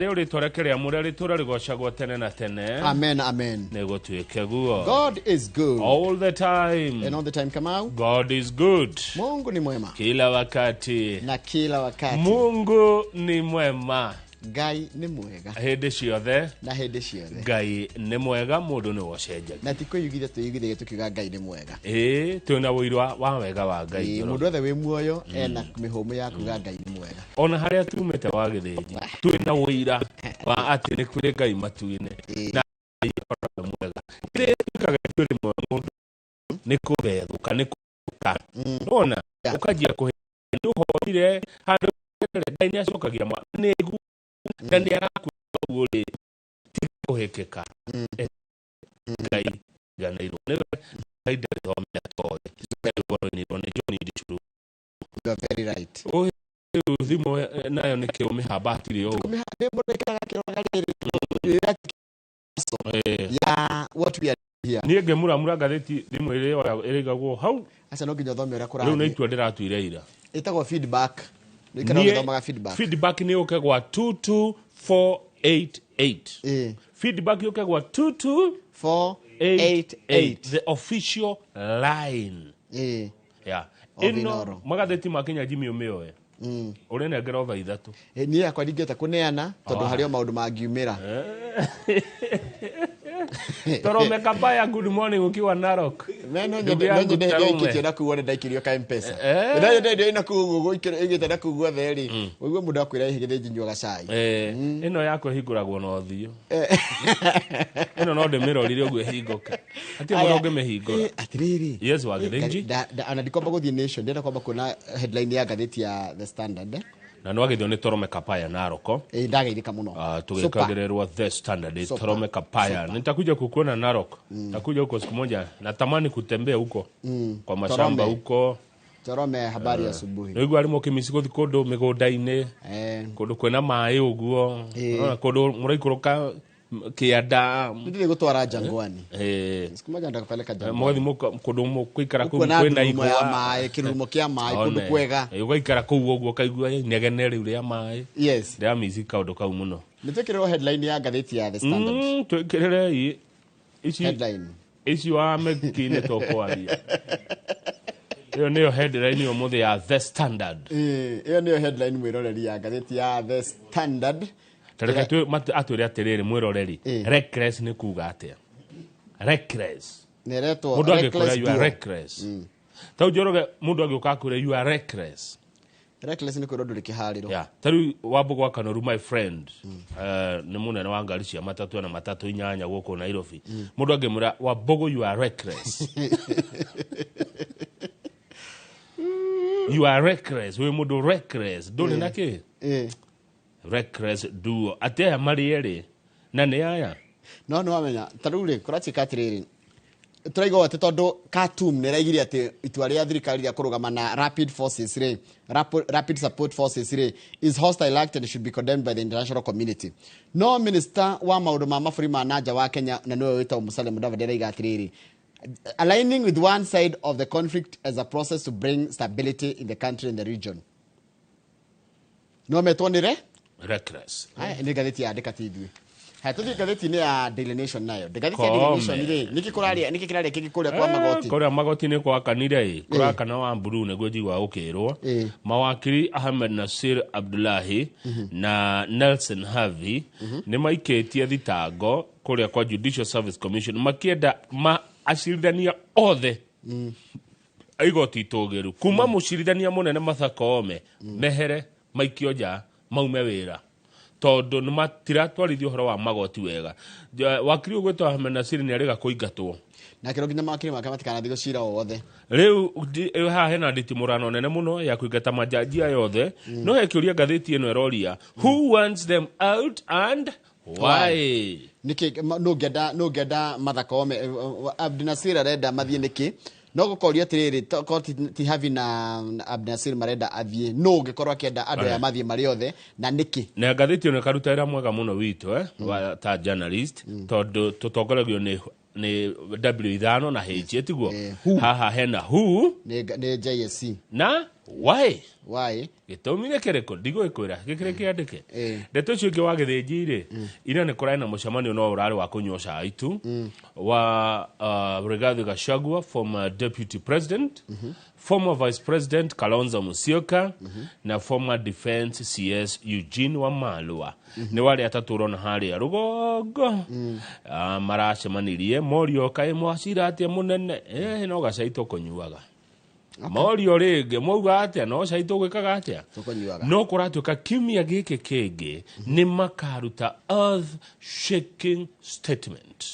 Rĩu rĩtwa rĩake rĩamũre rĩtũũre rĩgoocagwo tene na tene. Amen, amen. Nĩ gũtuĩke guo. God is good. All the time. And all the time, Kamau. God is good. Mungu ni mwema. Kila wakati. Na kila wakati. Mungu ni mwema. Ngai nĩ mwega. Hĩndĩ ciothe. Na hĩndĩ ciothe. Ngai nĩ mwega mũndũ nĩ ũcenjagia. Na ti kwĩyugithia twĩyugithagia tũkiuga Ngai nĩ mwega. Ĩĩ twĩna ũira wa wega wa Ngai. Ĩĩ, mũndũ wothe wĩ muoyo ena mĩhũmũ ya kuga Ngai nĩ mwega. Ona harĩa tumĩte wa gĩthĩnji twĩna ũira wa atĩ nĩ kũrĩ Ngai matu-inĩ na Ngai akoragwo e mwega. Kĩrĩa gĩtuĩkaga ithuĩ rĩmwe mũndũ nĩ kũthethũka nĩ kũhĩka. Nĩwona? Ũkanjia kũhĩka nĩ ũhoire handũ Ngai nĩ acokagia nĩ aiguaga na nĩ arakũigua ũguo rĩ tiga kũhĩkĩka. Ngai riganĩirwo nĩwe Ngai ndarĩ thome atoĩ. Rwĩmbo rũinirwo nĩ John Ndichuru. You are very right. Ũyũ thimũ nayo nĩ kĩ ũmĩhamba hatirĩ ũũ. Nĩ mũndũ aikaraga akĩroraga rĩrĩ rĩrĩa ya what we are here. Niĩ ngĩmuramura ngathĩti thimũ ĩrĩa ĩrĩigagwo hau. Aca no nginya ũthome ũrĩa Rĩu nĩ kũrathiĩ. itua ndĩratuire ira. Ĩtagwo feedback. Nĩ ikara Niĩ- ũgĩthomaga feedback. Feedback nĩ yũke gwa 22488. Feedback yũke gwa 2288. The official line. Yeah. Of Ĩno Inooro. magathĩti ma Kenya Jimmy ũmĩoe. Ũrĩnengera o thaa ithatũ. Niĩ yakwa ndingĩhota kũneana tondũ harĩ o maũndũ mangiumĩra. Torome Kabaya, good morning ukiwa Narok. Me no Ndugu nyende no yangu nyende hĩndĩ ĩyo Tarome. ĩikĩtio na kũu wone ndaikĩrio ka M-Pesa. No nyende hĩndĩ ĩyo ĩna kũu ũguo ĩigĩte na kũu guothe rĩ, ũigue mũndũ akwĩra ĩhĩ gĩthĩnji nyuaga cai. Ĩno yakwa ĩhingũragwo na ũthiũ. Ĩno no ndĩmĩrorire ũguo ĩhingũke. Hatirĩ mũndũ ũngĩmĩhingũra. Atĩrĩrĩ. Yes, wa Gĩthĩnji. Ona ndikwamba gũthiĩ Nation, ndĩrenda kwamba kuona headline ya ngathĩti ya The Standard. Na nĩ wageithio nĩ Torome Kapaya Naroko. Ndageithĩka mũno. Tũgĩkagĩrĩrwo The Standard. Super. Torome Kapaya. Nitakuja kukuona Narok. Nitakuja huko siku moja. Natamani kutembea huko. Kwa mashamba Torome. huko. Torome habari ya asubuhi. Nĩguo arĩ mũkĩmici gũthiĩ kũndũ mĩgũnda-inĩ. Kũndũ kwĩna maĩ ũguo. Unaona, kũndũ mũraikũrũka kĩanda. Nĩndĩrĩ gũtwara Jangwani. Siku moja nitakupeleka Jangwani. Mũgathiĩ kũndũ mũgũikara kũu Kuona kwĩna ndurumo ya igwa. maĩ, kĩrurumo kĩa maĩ, kũndũ One. kwega. Ũgaikara kũu ũguo ũkaigua inegene rĩu rĩa maĩ. Yes. Ndĩramici kaũndũ kau mũno. Nĩ twĩkĩrĩrwo headline ya ngathĩti ya The Standard. Twĩkĩrĩrei ici Headline. Ici wa meki nĩ tũkwaria. Ĩyo nĩyo headline ũmũthĩ ya The Standard. Ĩyo nĩyo headline mwĩroreri ya ngathĩti ya The Standard. Ta reke atwĩre atĩrĩrĩ mwĩroreri, reckless nĩ kuga atĩa? Reckless. Nĩ ĩretwo Mũndũ angĩkwĩra reckless you are duo. reckless. Ta rĩu Njoroge mũndũ angĩũka akwĩre you are reckless. Reckless nĩ kwĩrwo ndũrĩ kĩharĩro. Yeah. Ta rĩu Wambũgũ wa Kanoru my friend, nĩ mũnene wa ngari cia matatũ ena matatũ inyanya gũkũ Nairobi. Mũndũ angĩmwĩra Wambũgũ you are reckless. You are reckless. Wĩ mũndũ reckless. Ndũrĩ na kĩ? Reckless duo. Atĩ aya marĩ erĩ na nĩ aya. No nĩ wamenya ta rĩu rĩ kũratuĩka atĩrĩrĩ tũraigua atĩ tondũ Khartoum nĩ ĩraigire atĩ itua rĩa thirikari rĩa kũrũgama na rapid forces rĩ, rapid support forces rĩ is hostile act and should be condemned by the international community. No minister wa maũndũ ma mabũrũri ma nanja wa Kenya na nĩwe wĩtagwo Musalia Mudavadi araiga atĩrĩrĩ aligning with one side of the conflict as a process to bring stability in the country and the region. No metwo nĩ re? Reckless. Haya, nĩ ngathĩti yandĩka ti ithuĩ. Haya, tũthiĩ ngathĩti-inĩ ya Daily Nation nayo. Ngathĩti ya Daily Kome. Nation rĩ, nĩkĩ kũrarĩa, nĩkĩ kĩrarĩa kĩngĩ kũrĩa kwa magoti? Kũrĩa magoti nĩ gwakanire ĩ, kũrakana wa mburu nĩguo njiguaga gũkĩrwo. Mawakiri Ahmed Nasir Abdullahi na Nelson Havi nĩ maikĩtie thitango kũrĩa kwa Judicial Service Commission makĩenda ma acirithania othe igoti itũgĩru kuma mũcirithania mũnene Martha Koome mehere maikio nja maume wĩra tondũ nĩ matiratwarithia ũhoro wa magoti wega. Wakiri ũgwĩtwo Ahmed Nasir nĩ arĩga kũingatwo. Na kĩro nginya mawakiri make matikanathiĩ gũcira o wothe. Rĩu haha hena nditimũrano nene mũno ya kũingata majaji aya othe. No he kĩũria ngathĩti ĩno ĩroria, who wants them out and why? Nĩkĩ, nũ ũngĩenda Martha Koome, Abdinasir arenda mathiĩ nĩkĩ? No gũkoria atĩrĩrĩ, korwo ti Havi na Abdinasir marenda athiĩ, nũ ũngĩkorwo akĩenda andũ aya mathiĩ marĩ othe na nĩkĩ? Na ngathĩti ĩno ĩkaruta wĩra mwega mũno witũ, wa ta journalist, tondũ tũtongoragio nĩ W ithano na H, tiguo? Who? Haha hena who? Nĩ JSC. Na Why? Why? Gĩtũmi nĩ kĩrĩkũ? Ndigũgĩkwĩra gĩkĩrĩ kĩandĩke. Ndeto icio ingĩ wa Gĩthĩnji rĩ, ira nĩ kũrarĩ na mũcemanio no ũrarĩ wa kũnyua cai tu wa Rigathi Gachagua, former deputy president, former vice president Kalonzo Musyoka na former defense CS Eugene Wamalwa. Nĩ warĩ atatũ ũrona harĩa rũgongo. Maracemanirie morio kaĩ mwacira atĩa mũnene, no gacai tũkũnyuaga. Morio rĩngĩ mwauga atĩa, no cai tũgwĩkaga atĩa, Tũkũnyuaga. No kũratuĩka kiumia gĩkĩ kĩngĩ nĩ makaruta earth shaking statement.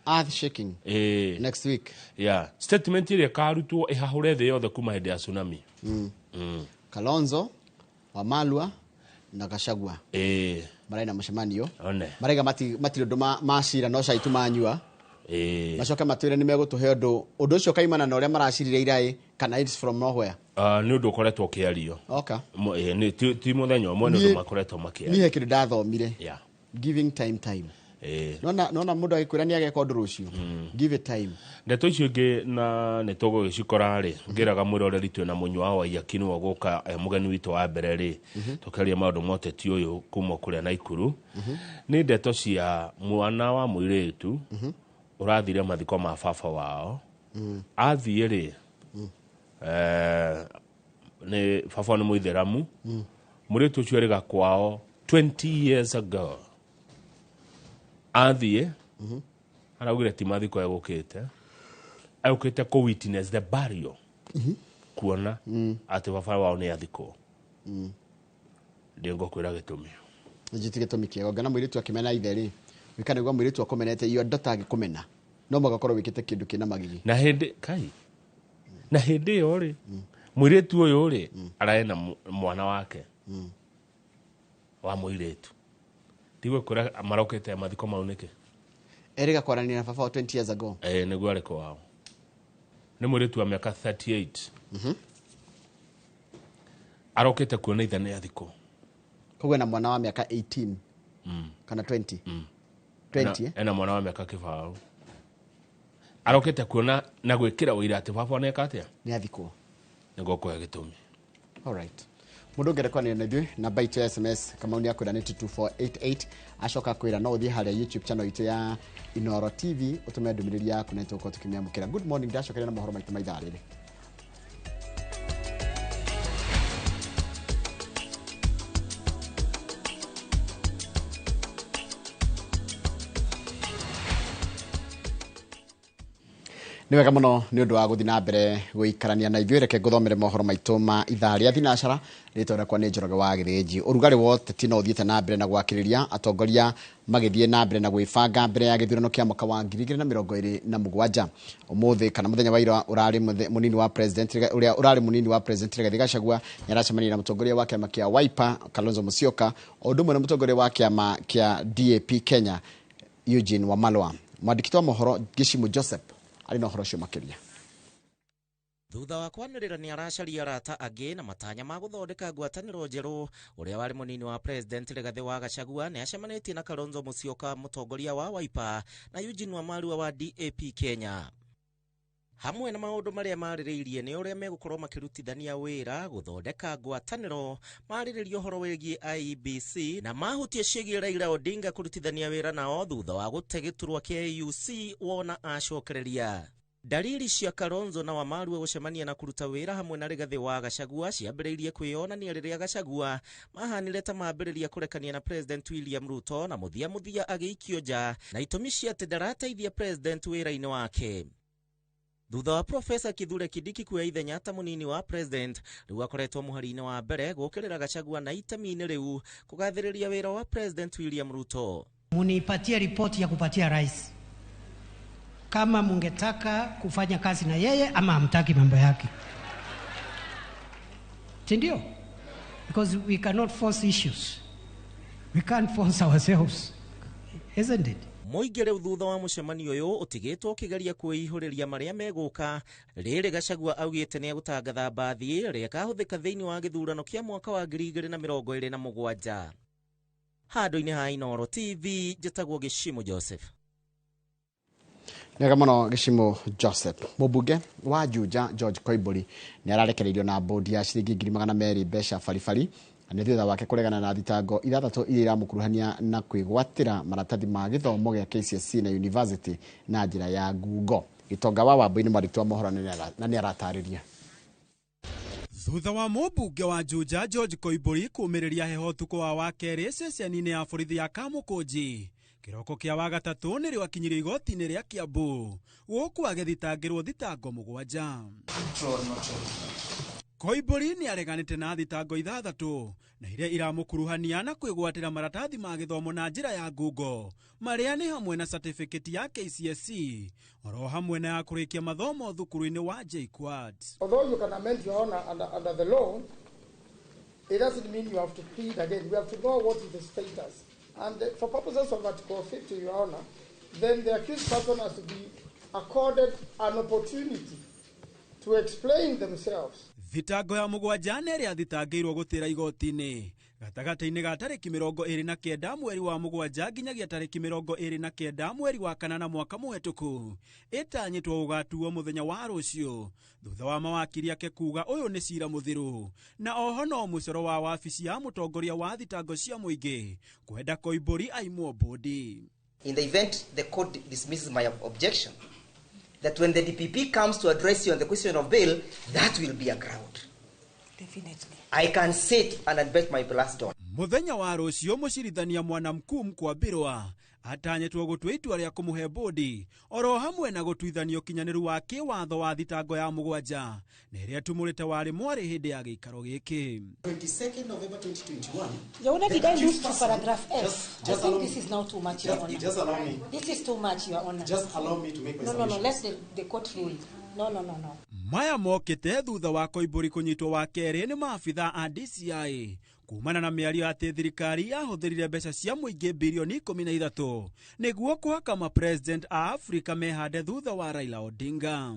Earth shaking. Next week. Yeah, statement ĩrĩa ĩkarutwo ĩhahũre thĩ yothe kuma hĩndĩ ya tsunami. Kalonzo, Wamalwa na Gachagua. Mararĩ na mũcemanio. One. Maraiga matirĩ ũndũ macira no cai tu manyua. Macoke matwĩre nĩ megũtũhe ũndũ. Ũndũ ũcio ũkaimana na ũrĩa maracirire iraĩ kana it's from nowhere. Nĩ ũndũ ũkoretwo ũkĩario. Okay. Ti mũthenya ũmwe, nĩ ũndũ makoretwo makĩario. Niĩ he kĩndũ ndathomire. Yeah. Giving time time. Nona mũndũ agĩkwĩra nĩ ageka ũndũ rũciũ. Give it time. Ndeto icio ingĩ na nĩ tũgũgĩcikora rĩ, ngĩraga mwĩroreri twĩ na mũnyua wa Waiyaki nĩwe ũgũka, mũgeni witũ wa mbere rĩ, tũkĩaria maũndũ ma ũteti ũyũ kuma kũrĩa Naikuru. Nĩ ndeto cia mwana wa mũirĩtu ũrathire mathiko ma baba wao. Athiĩ rĩ, nĩ baba nĩ mũithĩramu. Mũirĩtu ũcio erĩga kwao 20 years ago. Athiĩ, araugire ti mathiko egũkĩte, egũkĩte kũ witness the burial. Kuona atĩ baba wao nĩ athikwo. Ndĩngũkwĩra gĩtũmi. Njĩti gĩtũmi kĩega. Ũngĩona mũirĩtu akĩmena ithe rĩ, wĩka nĩguo mũirĩtu akũmenete, your daughter angĩkũmena, no mũhaka ũkorwo wĩkĩte kĩndũ kĩna magigi. Na hĩndĩ, kai. Na hĩndĩ ĩyo rĩ, mũirĩtu ũyũ rĩ, ararĩ na mwana wake. Wa mũirĩtu. Ndigũkwĩra marokĩte mathiko mau nĩkĩ? Erĩga kwaranĩria na baba wa 20 years ago. Nĩguo arĩ kwao. Nĩ mũirĩtu wa mĩaka 38. Arokĩte kuona ithe nĩ athikwo. Koguo ena mwana wa mĩaka 18. Kana 20. 20, eh? Ena mwana wa mĩaka kĩbaũ. Arokĩte kuona na gwĩkĩra ũira atĩ baba nĩeka atĩa? Nĩ athikwo. Nĩguo kũhe gĩtũmi. All right. Mũndũ ũngĩenda kwaranĩria na ithuĩ, namba itũ ya SMS Kamau nĩ akwĩra nĩ 22488. Acoka kwĩra no ũthiĩ harĩa YouTube channel itũ ya Inooro TV ũtũme ndũmĩrĩri yaku na nĩtũgũkorwo tũkĩmĩamũkĩra. Good morning, ndacokeria na mohoro maitũ ma ithaa rĩrĩ. Nĩ wega mũno nĩ ũndũ wa gũthiĩ na mbere gũikarania na ithuĩ. Reke ngũthomere mohoro maitũ ma ithaa rĩa thinacara. Rĩtwa rĩakwa nĩ Njoroge wa Gĩthĩnji. Ũrugarĩ wa ũteti no ũthiĩte na mbere na gwakĩrĩria, atongoria magĩthiĩ na mbere na gwĩbanga mbere ya gĩthurano kĩa mwaka wa ngiri igĩrĩ na mĩrongo ĩrĩ na mũgwanja. Ũmũthĩ kana mũthenya wa ira ũrarĩ mũnini wa president Rigathi, ũrĩa ũrarĩ mũnini wa president Rigathi Gachagua nĩ aracemania na mũtongoria wa kĩama kĩa Wiper Kalonzo Musyoka, o ũndũ ũmwe na mũtongoria wa kĩama kĩa DAP Kenya Eugene Wamalwa. Mwandĩki wa mohoro Gĩcimu Joseph arĩ na ũhoro ũcio makĩria. Thutha wa kwanĩrĩra nĩ aracaria arata angĩ na matanya ma gũthondeka ngwatanĩro njerũ, ũrĩa warĩ mũnini wa president Rigathi wa Gachagua nĩ acemanĩtie na Kalonzo Musyoka mũtongoria wa Wiper na Eugene Wamalwa wa DAP Kenya. Hamwe na maũndũ marĩa marĩrĩirie nĩ ũrĩa megũkorwo makĩrutithania wĩra gũthondeka ngwatanĩro, marĩrĩrie ũhoro wĩgiĩ IEBC na mahutie ciĩgiĩ Raila Odinga kũrutithania wĩra nao thutha wa gũte gĩturwa kĩa AUC wona acokereria. Dalili cia Kalonzo na Wamalwa gũcemania na kũruta wĩra hamwe na Rigathi wa Gachagua ciambĩrĩirie kwĩyonania rĩrĩa Gachagua mahanire ta mambĩrĩria kũrekania na President William Ruto na mũthia mũthia agĩikio nja na itũmi cia atĩ ndarateithia President wĩra-inĩ wake. Thutha wa Profesa Kithure Kindiki kuoya ithenya ta mũnini wa President, rĩu akoretwo mũhari-inĩ wa mbere gũũkĩrĩra Gachagua na itemi-inĩ rĩu kũgathĩrĩria wĩra wa President William Ruto. Munipatie ripoti ya kupatia rais kama mungetaka kufanya kazi na yeye ama hamtaki mambo yake, si ndio? Because we cannot force issues, we can't force ourselves, isn't it? Mũingĩ rĩu thutha wa mũcemanio ũyũ ũtigĩtwo ũkĩgeria kwĩihũrĩria marĩa megũka. Rĩrĩ Gachagua augĩte nĩ egũtangatha mbathi ĩrĩa ĩkahũthĩka thĩinĩ wa gĩthurano kĩa mwaka wa ngiri igĩrĩ na mĩrongo ĩrĩ na mũgwanja. Handũ-inĩ ha Inooro TV, njĩtagwo Gĩcimu Joseph. Nĩwega mũno Gĩcimo Joseph. Mũmbunge wa Juja George Koimbũri nĩ ararekereirio na bũndi ya ciringi 200,000 mbeca baribari nĩ thutha wake kũregana na thitango 6 iria iramũkuruhania na kwĩgwatĩra maratathi ma gĩthomo gĩa KCSE na university na njĩra ya ngungo. Gĩtonga wa Wambui nĩ mwandĩki wa mohoro na nĩ aratarĩria. Thutha wa mũmbunge wa Juja George Koimbũri kũmĩrĩria heho ũtukũ wa wakerĩ ceceni-inĩ ya borithi ya Kamũkũnji kĩroko kĩa wagatatũ nĩrĩo akinyire igoti-inĩ rĩa Kiambu gũkũ agĩthitangĩrwo thitango 7. Koimbũri nĩ areganĩte na thitango 6 na iria iramũkuruhania na kwĩgwatĩra maratathi ma gĩthomo na njĩra ya ngungo marĩa nĩ hamwe na certificate ya KCSE oro hamwe na ya kũrĩkia mathomo thukuru-inĩ wa JKUAT. Although you can amend your honor under the law, it doesn't mean you have to plead again. We have to know what is the status. And for purposes of Article 50, Your Honor, then the accused person has to be accorded an opportunity to explain themselves. Thitango ya 7 nĩ ĩrĩa thitangĩirwo gũtĩra igoti-inĩ gatagatĩ-inĩ ga tarĩki 29 mweri wa 7 nginyagia tarĩki 29 mweri wa 8 mwaka mũhetũku ĩtanyĩtwo gũgatuo mũthenya wa rũciũ thutha wa mawakiri ake kuga ũyũ nĩ cira mũthiru na oho no mũcoro wa wabici ya mũtongoria wa thitango cia mũingĩ kwenda Koimbũri aimwo bũndi. In the event the court dismisses my objection, that when the DPP comes to address you on the question of bail, that will be a ground. Definitely. I can sit and bet my last dollar. Mũthenya wa rũciũ mũcirithania Mwanamkuu Mkwambirwa atanyĩtwo gũtua itua rĩa kũmũhe bũndi oro hamwe na gũtuithanio ũkinyanĩru wa kĩwatho wa thitango ya 7 na ĩrĩa ĩtumũrĩte warĩ mwarĩ hĩndĩ ya gĩikaro gĩkĩ. 22nd November 2021. Your Honor, did I lose to paragraph F? Just I think this is now too much, Your Honor. Just allow me. This is too much, Your Honor. Just allow me to make my No, submission. let the court rule. No. Maya mokĩte thutha wa Koimbũri kũnyitwo wa kerĩ nĩ maabitha a DCI kumana na mĩario atĩ thirikari yahũthĩrire mbeca cia mũingĩ bilioni 13 nĩguo kũhaka ma president a Afrika mehande thutha wa Raila Odinga.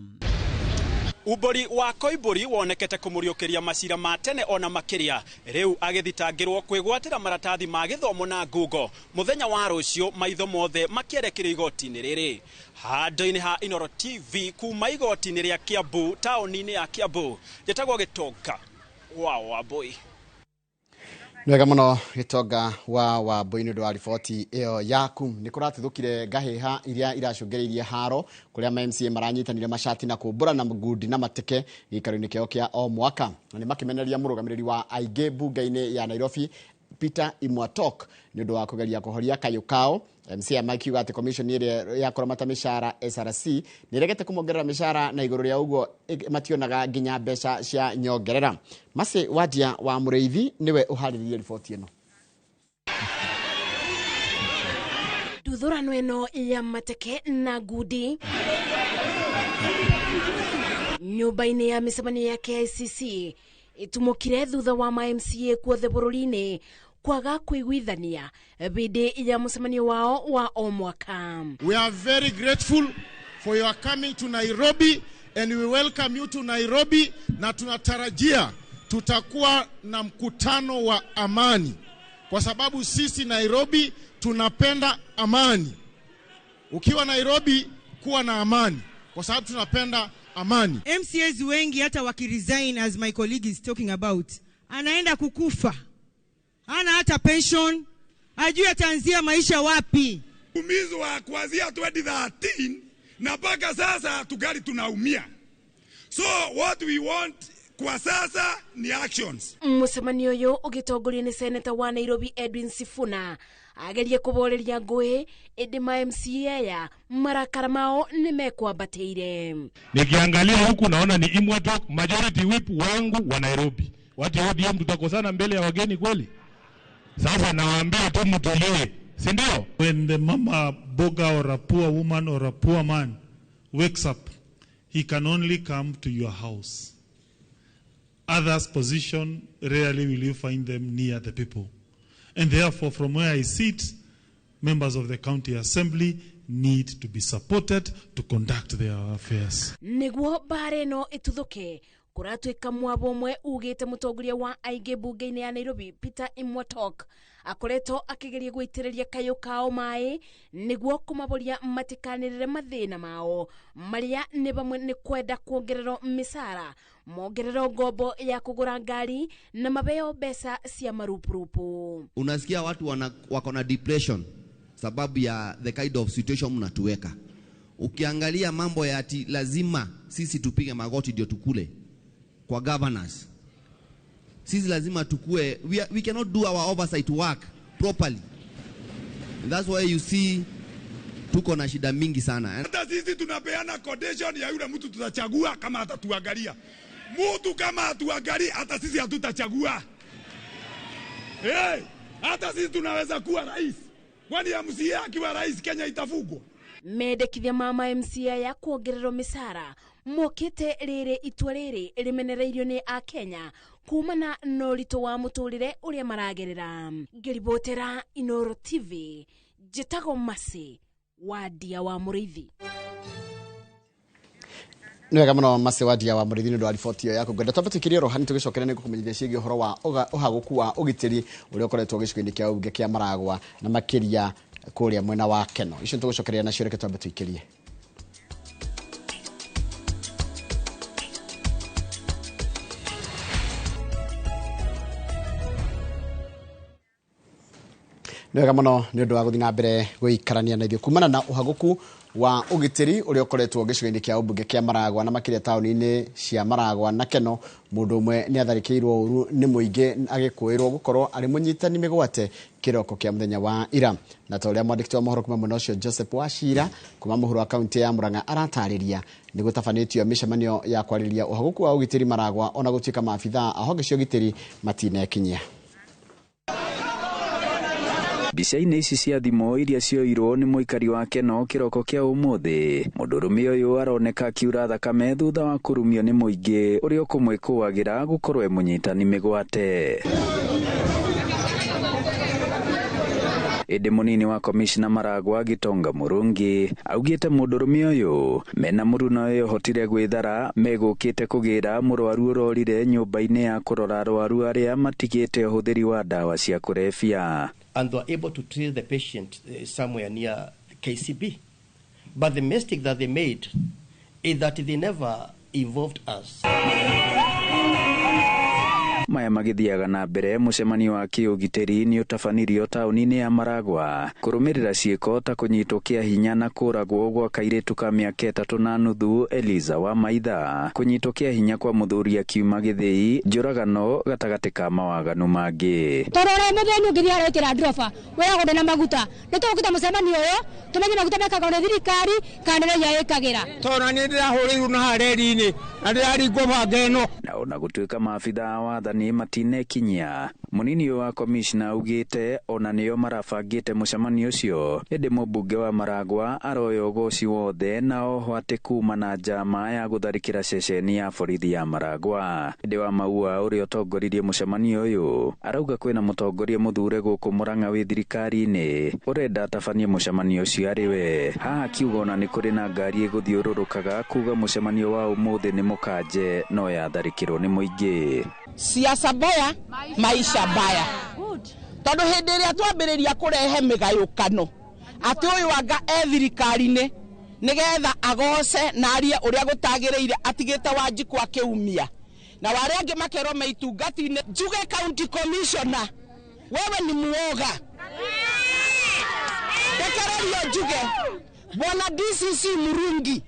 Umbũri wa Koimbũri wonekete kũmũriũkĩria macira ma tene ona makĩria rĩu agĩthitangĩrwo kwĩgwatĩra maratathi ma gĩthomo na ngungo mũthenya wa rũciũ maitho mothe makĩerekerio igoti-inĩ rĩrĩ handũ-inĩ ha Inooro TV kuma igoti-inĩ rĩa Kiambu taũni-inĩ ya Kiambu njĩtagwo Gĩtonga wa Wambui. Nĩwega mũno Gĩtonga wa Wambui nĩ ũndũ wa riboti ĩyo yaku. Nĩ kũratithũkire ngahĩha iria iracũngĩrĩirie haro kũrĩa ma MCA maranyitanire macati na kũmbũrana ngundi na mateke gĩikaro-inĩ kĩao kĩa o mwaka. Na nĩ makĩmenereria mũrũgamĩrĩri wa aingĩ mbunge-inĩ ya Nairobi Peter Imwatok nĩ ũndũ wa kũgeria kũhoria kayũ kao. MCA makiuga atĩ commission ĩrĩa ya kũramata mĩcara SRC nĩ ĩregete kũmongerera mĩcara na igũrũ rĩa ũguo mationaga nginya mbeca cia nyongerera. Mercy Wandia wa Mũrĩithi nĩwe ũharĩrĩirie riboti ĩno. Nduthũrano ĩno ya mateke na ngundi nyũmba-inĩ ya mĩcemanio ya KICC ĩtumũkire thutha wa ma MCA kuothe bũrũri-inĩ kwaga kũiguithania hĩndĩ ya mũcemanio wao wa o mwaka. We are very grateful for your coming to Nairobi and we welcome you to Nairobi, na tunatarajia tutakuwa na mkutano wa amani kwa sababu sisi Nairobi tunapenda amani. Ukiwa Nairobi kuwa na amani kwa sababu tunapenda amani. MCAs wengi hata wakiresign, as my colleague is talking about, anaenda kukufa. Hana hata pension, hajui ataanzia maisha wapi. Umizwa kuanzia 2013 na mpaka sasa tugali tunaumia. So what we want kwa sasa ni actions. Mũcemanio ũyũ ũgĩtongorio nĩ seneta wa Nairobi Edwin Sifuna agerie kũboreria ngũĩ ĩndĩ ma MCA aya marakara mao nĩ mekwambatĩire. Nikiangalia huku naona ni Imwatok majority whip wangu wa Nairobi. Watu wa ODM tutakosana mbele ya wageni kweli? Sasa nawaambia tu mtulie, si ndio? When the mama boga or a poor woman or a poor man wakes up, he can only come to your house. Others' position, rarely will you find them near the people. And therefore, from where I sit, members of the county assembly need to be supported to conduct their affairs. Nĩguo mbara ĩno ĩtuthũke kũratuĩka mwabo ũmwe ugĩte mũtongoria wa aingĩ mbunge-inĩ ya Nairobi Peter Imwatok Akoretwo akĩgeria gũitĩrĩria kayũ kao maĩ nĩguo kũmaboria matikanĩrĩre mathĩna mao marĩa nĩ bamwe nĩ kwenda kuongererwo mĩcara, mongererwo ngombo ya kũgũra ngari na mabeo mbeca cia marupurupu. Unasikia watu wako na depression sababu ya the kind of situation mnatuweka. Ukiangalia mambo ya ati lazima sisi tupige magoti ndio tukule kwa governors. Sisi lazima tukue, we cannot do our oversight work properly. And that's why you see tuko na shida mingi sana. Hata sisi tunapeana condition ya yule mtu tutachagua kama atatuangalia. Mtu kama atuangalia hata sisi hatutachagua. Hey, hata sisi tunaweza kuwa rais. Kwani MCA akiwa rais Kenya itafugwa? Mendekithia ma MCA ya kuongererwo mĩcara mokĩte rĩrĩ itua rĩrĩ rĩmenereirio nĩ akenya kumana na ũritũ wa mũtũrĩre ũrĩa maragerera. Ngĩribotera Inoro TV, njĩtagwo Mercy Wandia wa Mũrĩithi. Nĩ wega mũno Mercy Wandia wa Mũrĩithi nĩ ũndũ wa riboti ĩyo yaku. Ngwenda twambe tũikĩrie oro hanini tũgĩcokere nĩ ngũkũmenyithia ciĩgiĩ ũhoro wa ũhagũku wa ũgitĩri ũrĩa ũkoretwo gĩcigo-inĩ kĩa ũmbunge kĩa Maragwa na makĩria kũrĩa mwena wa Keno. Icio nĩtũgũcokeria nacio, reke twambe tũikĩrie. Nĩ wega mũno nĩ ũndũ wa gũthiĩ na mbere gũikarania na ithuĩ kumana na ũhagũku wa ũgitĩri ũrĩa ũkoretwo gĩcigo-inĩ kĩa ũmbunge kĩa Maragwa na makĩria taũni-inĩ cia Maragwa na Keno. Mũndũ ũmwe nĩ atharĩkĩirwo ũru nĩ mũingĩ agĩkũĩrwo gũkorwo arĩ mũnyitani mĩgwate kĩroko kĩa mũthenya wa ira. Na ta ũrĩa mwandĩki wa mohoro kuma mwena ũcio Joseph Wachira kuma mũhuro wa kaunti ya Murang'a aratarĩria, nĩ gũtabanĩtio mĩcemanio ya kwarĩrĩria ũhagũku wa ũgitĩri Maragwa ona gũtuĩka maabithaa a honge cia ũgitĩri matinekinyia. Mbica-inĩ ici cia thimũ iria cioirwo nĩ mũikari wa Keno kĩroko kĩa ũmũthĩ, mũndũrũme ũyũ aroneka akiura thakame thutha wa kũrumio nĩ mũingĩ ũrĩa ũkũmwĩkũagĩra gũkorwo e mũnyitani mĩgwate. Ĩndĩ mũnini wa komishna Maragwa Gitonga Mũrungi augĩte mũndũrũme ũyũ mena mũruna ũyũ hotire gwĩthara megũkĩte kũgĩra mũrwaru ũrorire nyũmba-inĩ ya kũrora arwaru arĩa matigĩte ũhũthĩri wa ndawa cia kũrebia. And they were able to treat the patient somewhere near KCB. But the mistake that they made is that they never involved us. Maya magĩthiaga na mbere, mũcemanio wa kĩũgitĩri nĩ ũtabanirio taũni-inĩ ya Maragwa kũrũmĩrĩra ciĩko ta kũnyitwo kĩa hinya na kũragwo gwa kairĩtu ka mĩaka 3.5 Eliza wa Maitha, kũnyitwo kĩa hinya kwa mũthuri akiuma gĩthĩi, njũragano gatagatĩ ka mawaganu mangĩ. Tũrore mũthenya ũngĩ arekĩra ndroba wĩragwo ndĩna maguta, nĩ tũgũkĩta mũcemanio ũyũ tũmenye maguta mekagwo nĩ thirikari kana nĩ raia ĩkagĩra. Tondũ niĩ ndĩrahũrĩirwo na harĩa reri-inĩ na ndĩraringwo banga ĩno. Na ona gũtuĩka maabithaa a wathani matinekinyia, mũnini wa komishna augĩte ona nĩo marabangĩte mũcemanio ũcio, ĩndĩ mũmbunge wa Maragwa aroya ũgoci wothe na oho atĩ kuma na njama ya gũtharĩkĩra ceceni ya borithi ya Maragwa. Ĩndĩ wa Maua ũrĩa ũtongoririe mũcemanio ũyũ arauga kwĩna mũtongoria mũthure gũkũ Murang'a wĩ thirikari-inĩ ũrenda atabanie mũcemanio ũcio arĩ we. Haha akiuga ona nĩ kũrĩ na ngari ĩgũthiũrũrũkaga kuga mũcemanio wa ũmũthĩ nĩ mũkanje no yatharĩkĩrwo nĩ mũingĩ. Siasa mbaya, maisha mbaya. Tondu hindi iria twambiriria kurehe migayukano ati uyu anga e thirikari-inĩ nigetha agoce na arie uria gutagiriire atigite Wanjiku akiumia na waria angi makerwo me itungati-inĩ. Njuge county commissioner, wewe ni muoga. Rekererio njuge bwana DCC Murungi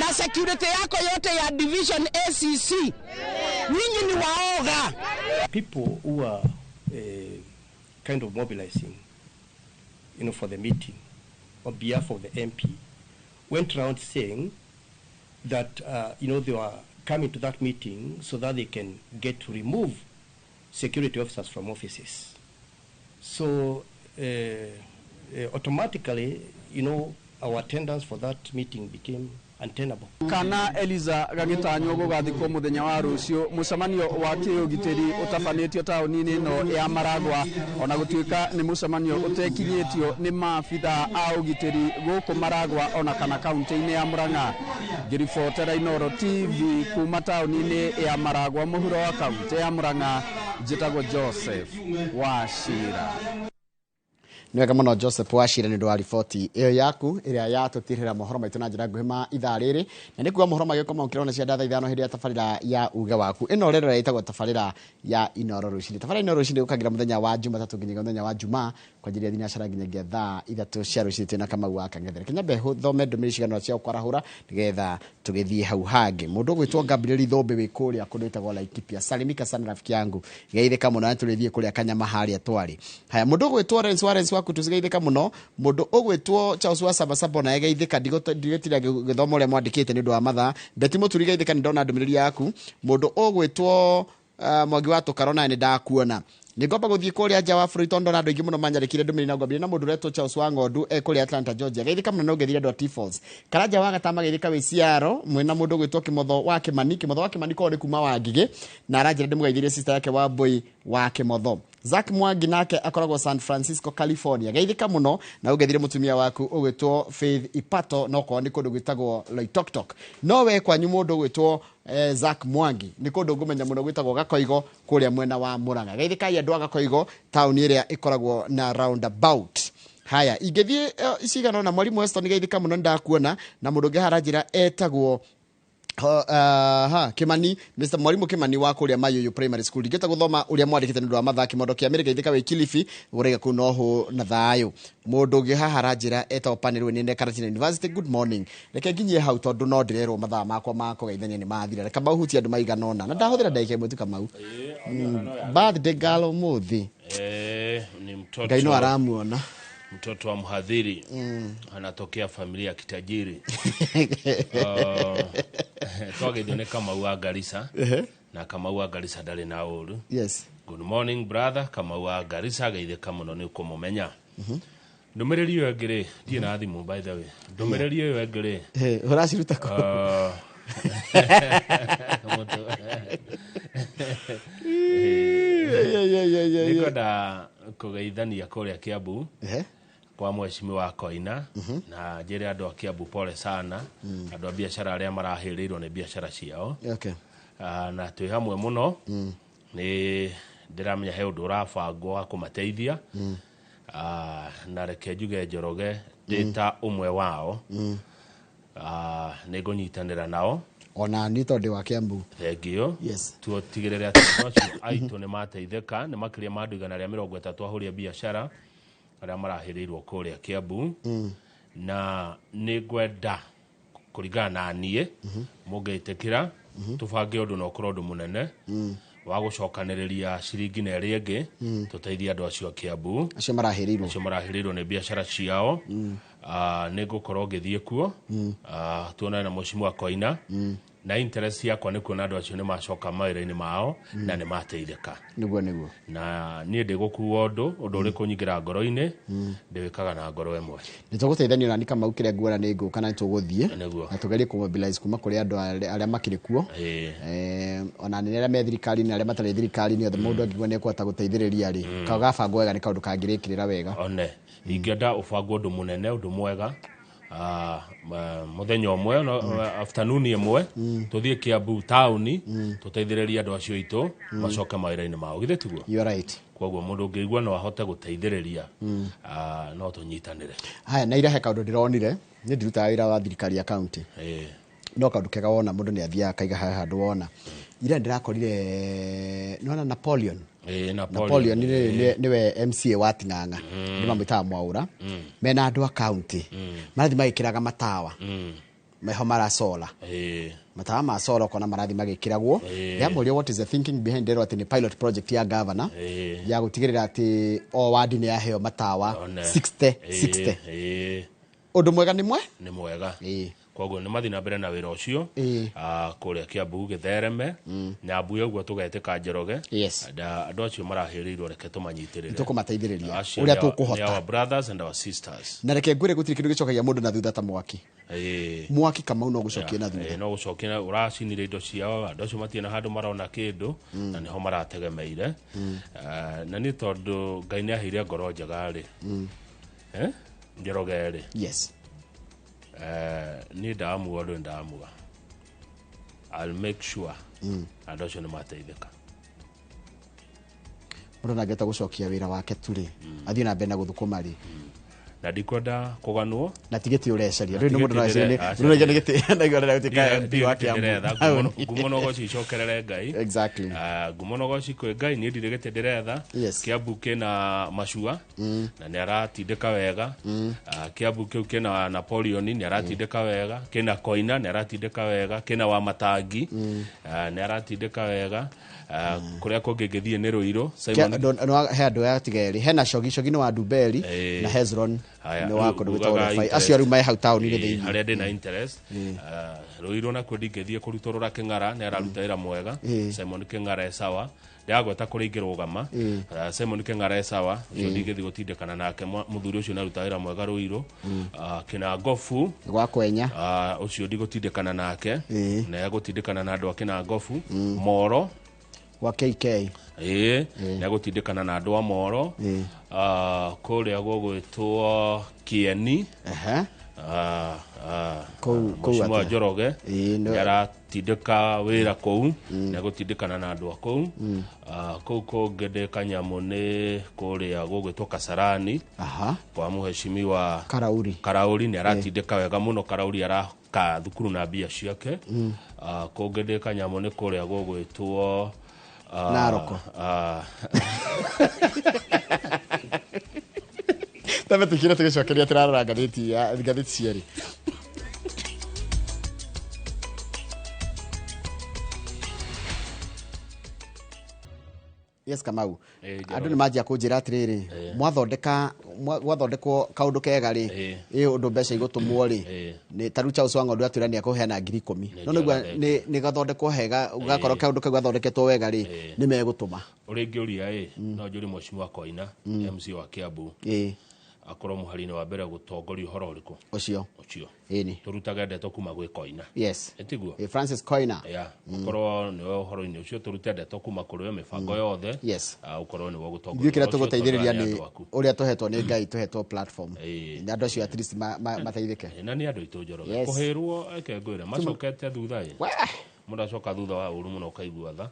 na security yako yote ya division ACC, ninyi ni waoga. People who are kind of mobilizing, for the meeting on behalf of the MP went around saying that they were coming to that meeting so that they can get to remove security officers from offices. So automatically, our attendance for that meeting became untenable. Kana Eliza gagĩtanywo gũgathikwo mũthenya wa rũciũ, mũcemanio wa kĩũgitĩri ũtabanĩtio taũni-inĩ ĩno ya Maragwa ona gũtuĩka nĩ mũcemanio ũtekinyĩtio nĩ maabithaa a ũgitĩri gũkũ Maragwa ona kana kaunti-inĩ ya Murang'a. Ngĩribotera Inooro TV kuma taũni-inĩ ya Maragwa mũhuro wa kaunti ya Murang'a, Njĩtagwo Joseph Wachira. Nĩ wega mũno Joseph Wachira nĩ ũndũ wa riboti ĩyo yaku ĩrĩa yatũtirĩra mohoro maitũ na njĩra nguhĩ ma ithaa rĩrĩ, na nĩ kuga mohoro magĩũka maũkĩrona cia thaa 5 hĩndĩ ya tabarĩra ya uge waku. Ĩno rero ĩtagwo tabarĩra ya Inoro rũcinĩ. Tabarĩra Inoro rũcinĩ gũkagĩra mũthenya wa Jumatatũ nginyagia mũthenya wa Jumaa kwanjĩrĩria thinacara nginyagia thaa 3 cia rũcinĩ twĩna Kamau wa Kang'ethere. Kenya thome ndũmĩrĩri cigana cia kwarahũra nĩgetha tũgĩthiĩ hau hangĩ. Mũndũ ũgwĩtwo Gabriel Thũmbĩ wĩ kũrĩa kũndũ gwĩtagwo Laikipia. Salimika sana rafiki yangu. Geithĩka mũno na tũrĩthiĩ kũrĩa Kanyama harĩa twarĩ. Haya, mũndũ ũgwĩtwo Lawrence Warren waku tũcigeithĩka mũno. Mũndũ ũgwĩtwo Charles wa Sabasaba naye geithĩka, ndigũtira gĩthomo ũrĩa mwandĩkĩte nĩ ũndũ wa mathaa. Betty Mũturi geithĩka, nĩ ndona ndũmĩrĩri yaku. Mũndũ ũgwĩtwo Mwangi wa Tũkaro naye nĩ ndakuona. Nĩngomba gũthiĩ kũrĩa nja wa bũrũri tondũ ndona andũ aingĩ mũno manyandĩkire ndũmĩrĩri na ngwambĩrĩria na mũndũ ũretwo Charles wa Ng'ondu e kũrĩa Atlanta Georgia. Geithĩka mũno na ũngethire andũ a T-Falls. Karanja wa Gatama geithĩka wĩ Ciaro mwĩna mũndũ ũgwĩtwo Kĩmotho wa Kĩmani. Kĩmotho wa Kĩmani korwo nĩ kuma wa Ngigĩ, na aranjĩra ndĩmũgeithĩrie sister yake wa Mbũi wa Kĩmotho. Zack Mwangi nake akoragwo San Francisco California. Geithĩka mũno na ũngethire mũtumia waku ũgwĩtwo Faith Ipato, no korwo nĩ kũndũ gwĩtagwo Loitoktok. No we kwanyu mũndũ ũgwĩtwo Zack Mwangi nĩ kũndũ ngũmenya mũno gwĩtagwo Gakoigo kũrĩa mwena wa Murang'a. Geithĩkai andũ a Gakoigo, taũni ĩrĩa ĩkoragwo na roundabout. Haya, ingĩthiĩ cigana ũna, Mwalimu Weston geithĩka mũno nĩndakuona, na mũndũ ũngĩ haranjĩra etagwo Kimani, Mr. Mwalimu Kimani wa kũrĩa Mayuyu Primary School. Ndingĩhota gũthoma ũrĩa mwandĩkĩte nĩ ũndũ wa mathaa. Kĩmondo kĩa Mĩrĩ geithĩka wĩ Kilifi, ũraiga kũu noho na thayũ. Mũndũ ũngĩ haha aranjĩra etagwo Panel Nene Karatina University. Good morning. Reke nginyie hau tondũ no ndĩrerwo mathaa makwa ma kũgeithania nĩ mathira. Reke mahutie andũ maigana ũna na ndahũthĩra ndagĩka ĩmwe tu Kamau. Birthday girl ũmũthĩ. Ni mtoto. Ngai no aramuona. Mtoto wa mhadhiri. Anatokea familia ya kitajiri. Twageithio nĩ Kamau wa Garissa. Na Kamau wa Garissa ndarĩ na ũru. Yes. Good morning brother Kamau wa Garissa, geithĩka mũno nĩ ũkũmũmenya. Ndũmĩrĩri ĩyo ĩngĩ rĩ, ndirĩ na thimũ by the way. Ndũmĩrĩri ĩyo ĩngĩ rĩ, ũraciruta kũ? Nĩngwenda kũgeithania kũrĩa Kiambu kwa mheshimiwa Koina, na njĩre andũ a Kiambu pole sana, andũ a biacara arĩa marahĩrĩirwo nĩ biacara ciao. Na twĩ hamwe mũno, nĩ ndĩramenya he ũndũ ũrabangwo wa kũmateithia. Na reke njuge Njoroge ndĩ ta ũmwe wao, nĩ ngũnyitanĩra nao. Ona niĩ tondũ ndĩ wa Kiambu. Thengio. Yes. Tutigĩrĩre atĩ andũ acio aitũ nĩ mateithĩka, nĩ makĩria ma andũ 130 ahũri a biacara arĩa marahĩrĩirwo kũrĩa Kiambu. Na nĩ ngwenda kũringana na niĩ, mũngĩtĩkĩra tũbange ũndũ na ũkorwo ũndũ mũnene wa gũcokanĩrĩria ciringi na ĩrĩa ĩngĩ, tũteithie andũ acio a Kiambu acio marahĩrĩirwo, acio marahĩrĩirwo nĩ biacara ciao. Nĩ ngũkorwo ngĩthiĩ kuo, tuonane na mheshimiwa Koina, na interest yakwa nĩ kuona andũ acio nĩ macoka mawĩra-inĩ mao na nĩ mateithĩka. Nĩguo. Na niĩ ndĩgũkua ũndũ ũrĩkũ nyingĩra ngoro-inĩ, ndĩwĩkaga na ngoro ĩmwe. Nĩ tũgũteithania na Kamau kĩrĩa nguona nĩ ngũka na nĩ tũgũthiĩ na tũgerie kũmobilize kuma kũrĩ andũ arĩa makĩrĩ kuo, ona nĩ arĩa me thirikari-inĩ, arĩa matarĩ thirikari-inĩ, othe mũndũ angĩigua nĩ ekũhota gũteithĩrĩria rĩ, kagabangwo wega nĩ kaũndũ kangĩrĩkĩrĩra wega. One ingĩenda ũbangwo ũndũ mũnene, ũndũ mwega, mũthenya ũmwe, afternoon ĩmwe, tũthiĩ Kiambu taũni, tũteithĩrĩrie andũ acio aitũ macoke mawĩra-inĩ mao. Githĩ tiguo? You are right. Koguo mũndũ ũngĩigua no ahote gũteithĩrĩria, no tũnyitanĩre. Haya, na ira he kaũndũ ndĩronire, nĩ ndirutaga wĩra wa thirikari ya county. No kaũndũ kega wona mũndũ nĩ athiaga akaiga haha handũ wona. Ira ndĩrakorire nĩwona Napoleon. Napoleon nĩwe MCA wa Ting'ang'a. Nĩ mamwĩtaga Mwaũra. Mena andũ a county. Marathiĩ magĩkĩraga matawa. Meho maracola. Matawa ma solar ũkona marathiĩ magĩkĩragwo. Ndĩramũria what is the thinking behind it, atĩ nĩ pilot project ya governor ya gũtigĩrĩra atĩ o wadi nĩ yaheo matawa 60 60. Ũndũ mwega nĩ mwe? Nĩ mwega. Koguo nĩ mathiĩ na mbere na wĩra ũcio, kũrĩa Kiambu gĩthereme, Nyambu ũguo tũgetĩka Njoroge. Andũ acio marahĩrĩirwo, reke tũmanyitĩrĩre. Nĩtũkũmateithĩrĩria ũrĩa tũkũhota. Our brothers and our sisters. Na reke ngwĩre gũtirĩ kĩndũ gĩcokagia mũndũ na thutha ta mwaki. Mwaki Kamau no gũcokia na thutha. No gũcokia, ũracinire indo ciao, andũ acio matirĩ na handũ marona kĩndũ, na nĩho marategemeire. Na nĩ tondũ Ngai nĩ aheire ngoro njega rĩ. Njoroge rĩ. Yes. Niĩ ndamua ũndũ ndamua, I'll make sure andũ acio nĩ mateithĩka. Mũndũ ndangĩhota gũcokia wĩra wake tu rĩ, athiĩ na mbere na gũthũkũma rĩ. Na ndikwenda kũganwo. Na ti gĩtĩ ũrecaria. Na Rĩu ti nĩ mũndũ gĩtĩ no ecirie aca. nĩ nĩ gĩtĩ ndaigua arenda gũtuĩka MP wa Kiambu. Ndĩretha ngumo no goci icokerere Ngai. Exactly. Ah, ngumo no goci kwĩ Ngai, niĩ ndirĩ gĩtĩ ndĩretha. Yes. Kiambu kĩna macua na nĩ aratindĩka wega. Ah, Kiambu kĩu kĩna Napoleon nĩ aratindĩka wega, kĩna Koina nĩ aratindĩka wega, kĩna Wamatangi, ah, nĩ aratindĩka wega. Ah, kũrĩa kũngĩ ngĩthiĩ nĩ Rũirũ Simon. He andũ aya tiga erĩ, hena Shogi. Shogi nĩ wa Ndumberi na Hezron Haya, nĩ wa rĩu kũndũ ngugaga gwĩtagwo Rufai. interest. Acio rĩu me hau taũni-inĩ Ĩĩ, thĩinĩ. Harĩa ndĩna interest. Ah, Rũirũ nakuo ndingĩthiĩ kũrutũrũra Kĩng'ara, nĩ araruta wĩra mwega. Simon Kĩng'ara e sawa, ndĩragweta kũrĩa ingĩrũgama. Ah, Simon Kĩng'ara e sawa, ũcio ndingĩthiĩ gũtindĩkana nake. Mũthuri ũcio nĩaruta wĩra mwega Rũirũ. Ah, Kĩnangobu. Gwa Kwenya. Ah, ũcio ndigũtindĩkana nake, na egũtindĩkana na andũ a Kĩnangobu. Moro. Gwa KK. Ĩĩ, nĩegũtindĩkana na andũ a Moro. Ah, kũrĩa gũgwĩtwo Kĩeni. Ah, ah, Kũu Mheshimiwa atĩa? Njoroge Ĩĩ, nĩaratindĩka wĩra kũu, nĩegũtindĩkana na andũ a kũu. Ah, kũu kũngĩ ndĩ kanyamũ nĩ kũrĩa gũgwĩtwo Kasarani. Kwa Mheshimiwa Karauri. Karauri nĩ aratindĩka wega mũno. Karauri araka thukuru na mbia ciake. Ah, kũngĩ ndĩ kanyamũ nĩ kũrĩa gũgwĩtwo ah, Naroko. Ah, Tambe tukire tũgĩcokeria tũrarora ngathĩti ya ngathĩti cierĩ. Yes, Kamau. Ĩĩ, Andũ nĩ manjia kũnjĩra atĩrĩrĩ, mwathondeka gwathondekwo kaũndũ kega rĩ, ĩ ũndũ mbeca igũtũmwo rĩ, nĩ ta rĩu Charles Wang'ondu atwĩra nĩ ekũheana 10,000. No nĩguo nĩ gathondekwo hega, gakorwo kaũndũ kau gathondeketwo wega rĩ, nĩ megũtũma. Ũrĩa ingĩũria ĩ, no njũrie Mheshimiwa Koina, MC wa Kiambu, akorwo mũhari-inĩ wa mbere gũtongoria ũhoro ũrĩkũ. Ũcio. Ũcio. Ĩni. Tũrutage ndeto kuma gwĩ Koina. Yes. Ĩtiguo? Ĩ, Francis Koina. Ya, ũkorwo nĩwe ũhoro-inĩ ũcio, tũrute ndeto kuma kũrĩ we mĩbango yothe. Yes. Ah, ũkorwo nĩwe ũgũtongoria Ithuĩ kĩrĩa ũhoro ũcio, tũgũteithĩrĩria tondũ aya nĩ andũ aku. ũrĩa tũhetwo nĩ Ngai, tũhetwo platform. Nĩ andũ acio at least mateithĩke. Ĩ, na nĩ andũ aitũ, Njoroge. Yes. Kũhĩrwo eke ngwĩre macokete thutha ĩ, mũndũ acoka thutha wa ũru mũno ũkaigua tha.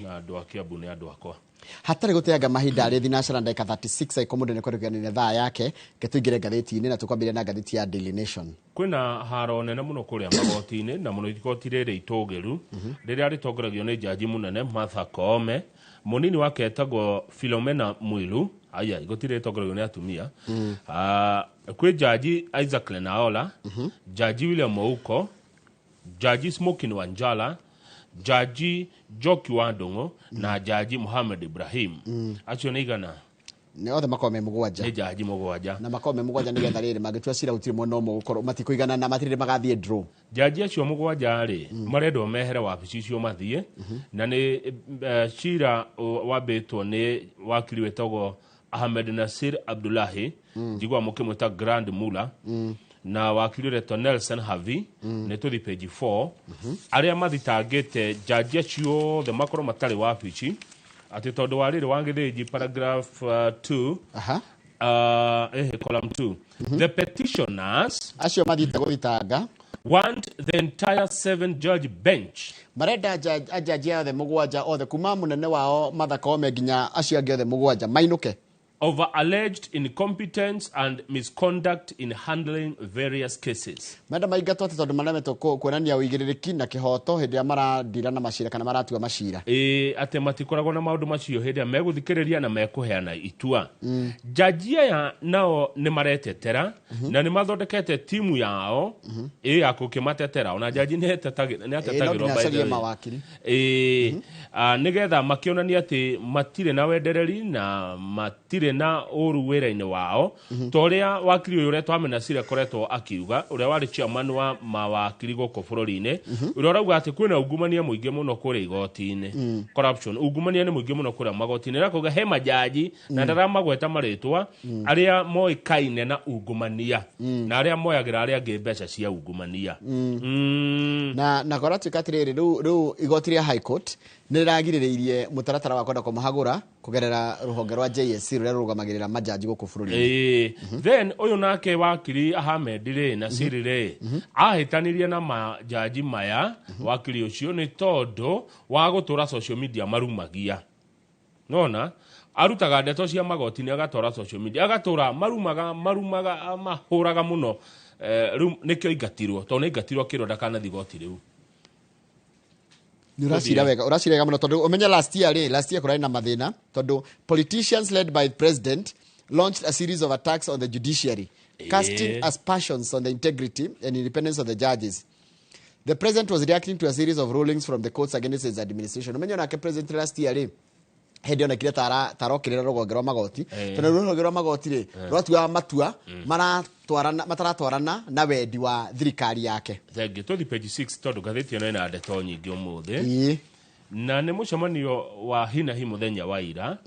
Na andũ a Kiambu nĩ andũ akwa. Hatarĩ gũteanga mahinda rĩ, thinacara ndagĩka 36 aikũ mũndũ nĩ kũrĩkanĩria thaa yake, reke tũingĩre ngathĩti-inĩ na tũkwambĩrĩria na ngathĩti ya Daily Nation. Kwĩna haro nene mũno kũrĩa magoti-inĩ, na mũno igoti rĩrĩ itũgĩru rĩrĩa rĩtongoragio nĩ jaji mũnene Martha Koome, mũnini wake etagwo Philomena Mwilu. Aya, igoti rĩrĩ rĩtongoragio nĩ atumia. Ah, kwĩ jaji Isaac Lenaola, jaji William Ouko, jaji Smokin Wanjala, jaji Njoki wa Ndung'u na jaji Mohamed Ibrahim. Acio nĩ igana? Nĩ othe makorwo me 7. Nĩ jaji 7. Na makorwo me 7 nĩgetha rĩrĩ mangĩtua cira gũtirĩ mwena ũmwe gũkorwo matikũigana na matirĩ magathiĩ draw. Jaji acio 7 rĩ, marendwo mehere wabici icio mathiĩ, na nĩ cira wambĩtwo nĩ wakiri wĩtagwo Ahmed Nasir Abdullahi, njiguaga mũkĩmwĩta Grand Mula, na wakiri ũretwo Nelson Havi. Nĩ tũthi page 4, arĩa mathitangĩte jaji acio othe makorwo matarĩ wabici atĩ tondũ wa rĩrĩ wa Gĩthĩnji paragraph 2, column 2, the petitioners acio mathiĩte gũthitanga want the entire seven judge bench marenda ajaji othe 7 othe kuma mũnene wao Martha Koome nginya acio angĩ othe 7 mainũke. Over alleged incompetence and misconduct in handling various cases. Marenda maingatwo atĩ tondũ maremetwo kuonania ũigĩrĩrĩki na kĩhoto hĩndĩ ĩrĩa maradira na macira kana maratua macira. Ĩĩ, atĩ matikoragwo na maũndũ macio hĩndĩ ĩrĩa megũthikĩrĩria na mekũheana itua. Jaji aya nao nĩ maretetera na nĩ mathondekete timu yao ĩ ya gũkĩmatetera. Ona jaji nĩ Ĩĩ, no atetagĩrwo nginya by the acarie way. mawakiri. Ĩĩ, nĩgetha makĩonania atĩ matirĩ na wendereri na matirĩ na ũru wĩra-inĩ wao, ta ũrĩa wakiri ũyũ ũretwo Ahmed Nasir akoretwo akiuga, ũrĩa warĩ chairman wa mawakiri gũkũ bũrũri-inĩ, ũrĩa ũrauga atĩ kwĩna ungumania mũingĩ mũno kũrĩa igoti-inĩ. Corruption, ungumania nĩ mũingĩ mũno kũrĩa magoti-inĩ, na kuga he majaji na ndaramagweta marĩtwa, arĩa moĩkaine na ungumania na arĩa moyagĩra arĩa angĩ mbeca cia ungumania. Na koratuĩka atĩrĩrĩ, rĩu igoti rĩa High Court nĩ rĩragirĩrĩirie mũtaratara wa kwenda kũmahagũra kũgerera rũhonge rwa JSC rũrĩa rũrũgamagĩrĩra majaji gũkũ bũrũri-inĩ. Ĩĩ. Then ũyũ nake wakiri Ahmed rĩ, Nasiri rĩ, ahĩtanirie na majaji maya wakiri ũcio nĩ tondũ wa gũtũra social media marumagia nona Arutaga ndeto cia magoti-inĩ agatwara social media, agatũra marumaga marumaga mahũraga mũno. Rĩu nĩkĩo aingatirwo, tondũ nĩ aingatirwo akĩrwo ndakanathiĩ igoti rĩu. Nĩ ũracira wega, ũracira wega mũno, tondũ ũmenye last year rĩ, last year kũrarĩ na mathĩna tondũ politicians led by president launched a series of attacks on the judiciary, casting aspersions on the integrity and independence of the judges. The president was reacting to a series of rulings from the courts against his administration. Ũmenye onake president last year rĩ, hĩndĩ onekire tarokĩrĩra rũgonge rwa magoti, tondũ rũgonge rwa magoti rĩ, rwatuaga matua maratwarana mataratwarana na wendi wa thirikari yake. Thengiũ. Tũthiĩ page 6 tondũ ngathĩti ĩno ĩna ndeto nyingĩ ũmũthĩ. Na nĩ mũcemanio wa hinahi mũthenya wa ira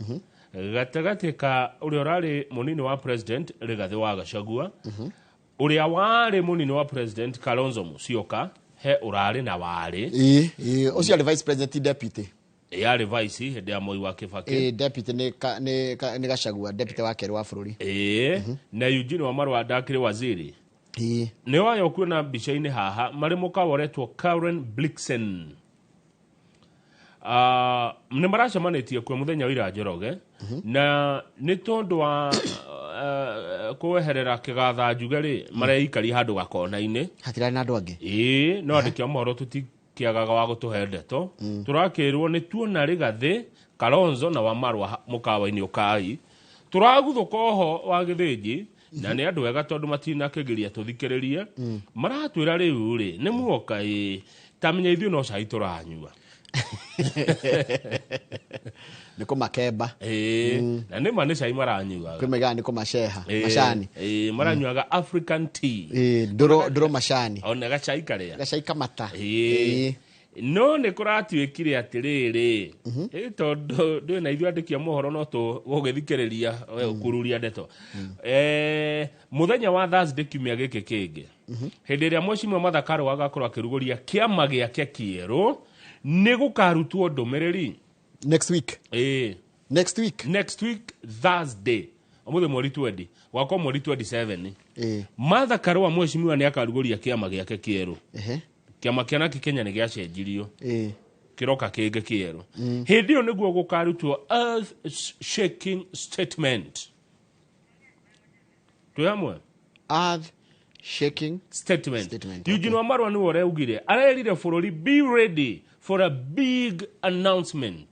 gatagatĩ ka ũrĩa ũrarĩ mũnini wa president Rigathĩ wa Gachagua, ũrĩa warĩ mũnini wa president Kalonzo Musyoka, he ũrarĩ na warĩ. Ĩĩ, ĩĩ, ũcio arĩ vice president, deputy. Yarĩ vice hĩndĩ ya Moi wa Kibaki. Ĩĩ, deputy nĩ Gachagua, deputy wa kerĩ wa bũrũri. Ĩĩ, na Eugene Wamalwa ndakĩrĩ waziri. Nĩ waya ũkuona mbica-inĩ haha marĩ mũkawa ũretwo Karen Blixen. Nĩ maracemanĩtie kuo mũthenya wa ira, Njoroge, na nĩ tondũ wa kweherera kĩgatha njuge rĩ, mareikaria handũ gakona-inĩ. Hatirarĩ na andũ angĩ. Ĩĩ, no andĩki a mohoro tũtikĩagaga wa gũtũhe ndeto. Tũrakĩrwo nĩ tuona Rigathĩ, Kalonzo na Wamalwa mũkawa-inĩ ũkai. Tũraguthũka oho wa Gĩthĩnji, na nĩ andũ ega tondũ matinakĩgiria tũthikĩrĩrie. Maratwĩra rĩu rĩ, nĩ muoka ĩ, ta menya ithuĩ no cai tũranyua. Nĩ kũmakemba. Ĩĩ, na nĩ ma nĩ cai maranyuaga. Kwĩ maigaga nĩ kũmaceha macani. Ĩĩ, maranyuaga African tea. Ĩĩ, ndũrũ ndũrũ macani. Ona gacai karĩa. Gacai kamata. Ĩĩ. No nĩ kũratuĩkire atĩrĩrĩ, ĩ tondũ ndũĩ na ithuĩ andĩki a mohoro no tũgũgĩthikĩrĩria kururia ndeto. Mũthenya wa Thursday kiumia gĩkĩ kĩngĩ, hĩndĩ ĩrĩa Mheshimiwa Martha Karua agakorwo akĩrugũria kĩama gĩake kĩerũ, nĩ gũkarutwo ndũmĩrĩri. Next week. Ĩĩ. Next week. Next week Thursday. Ũmũthĩ mweri 20, gwakwa mweri 27. Martha Karua mheshimiwa nĩ akarugũria kĩama gĩake kĩerũ. Kĩama kĩa Naki Kenya nĩ gĩacenjirio. Kĩroka kĩngĩ kĩerũ. Hĩndĩ ĩyo nĩguo gũkarutwo earth shaking statement. Twĩ hamwe? Earth shaking statement. Statement. Eugene Wamalwa nĩwe ũraugire, arerire bũrũri, "Be ready for a big announcement."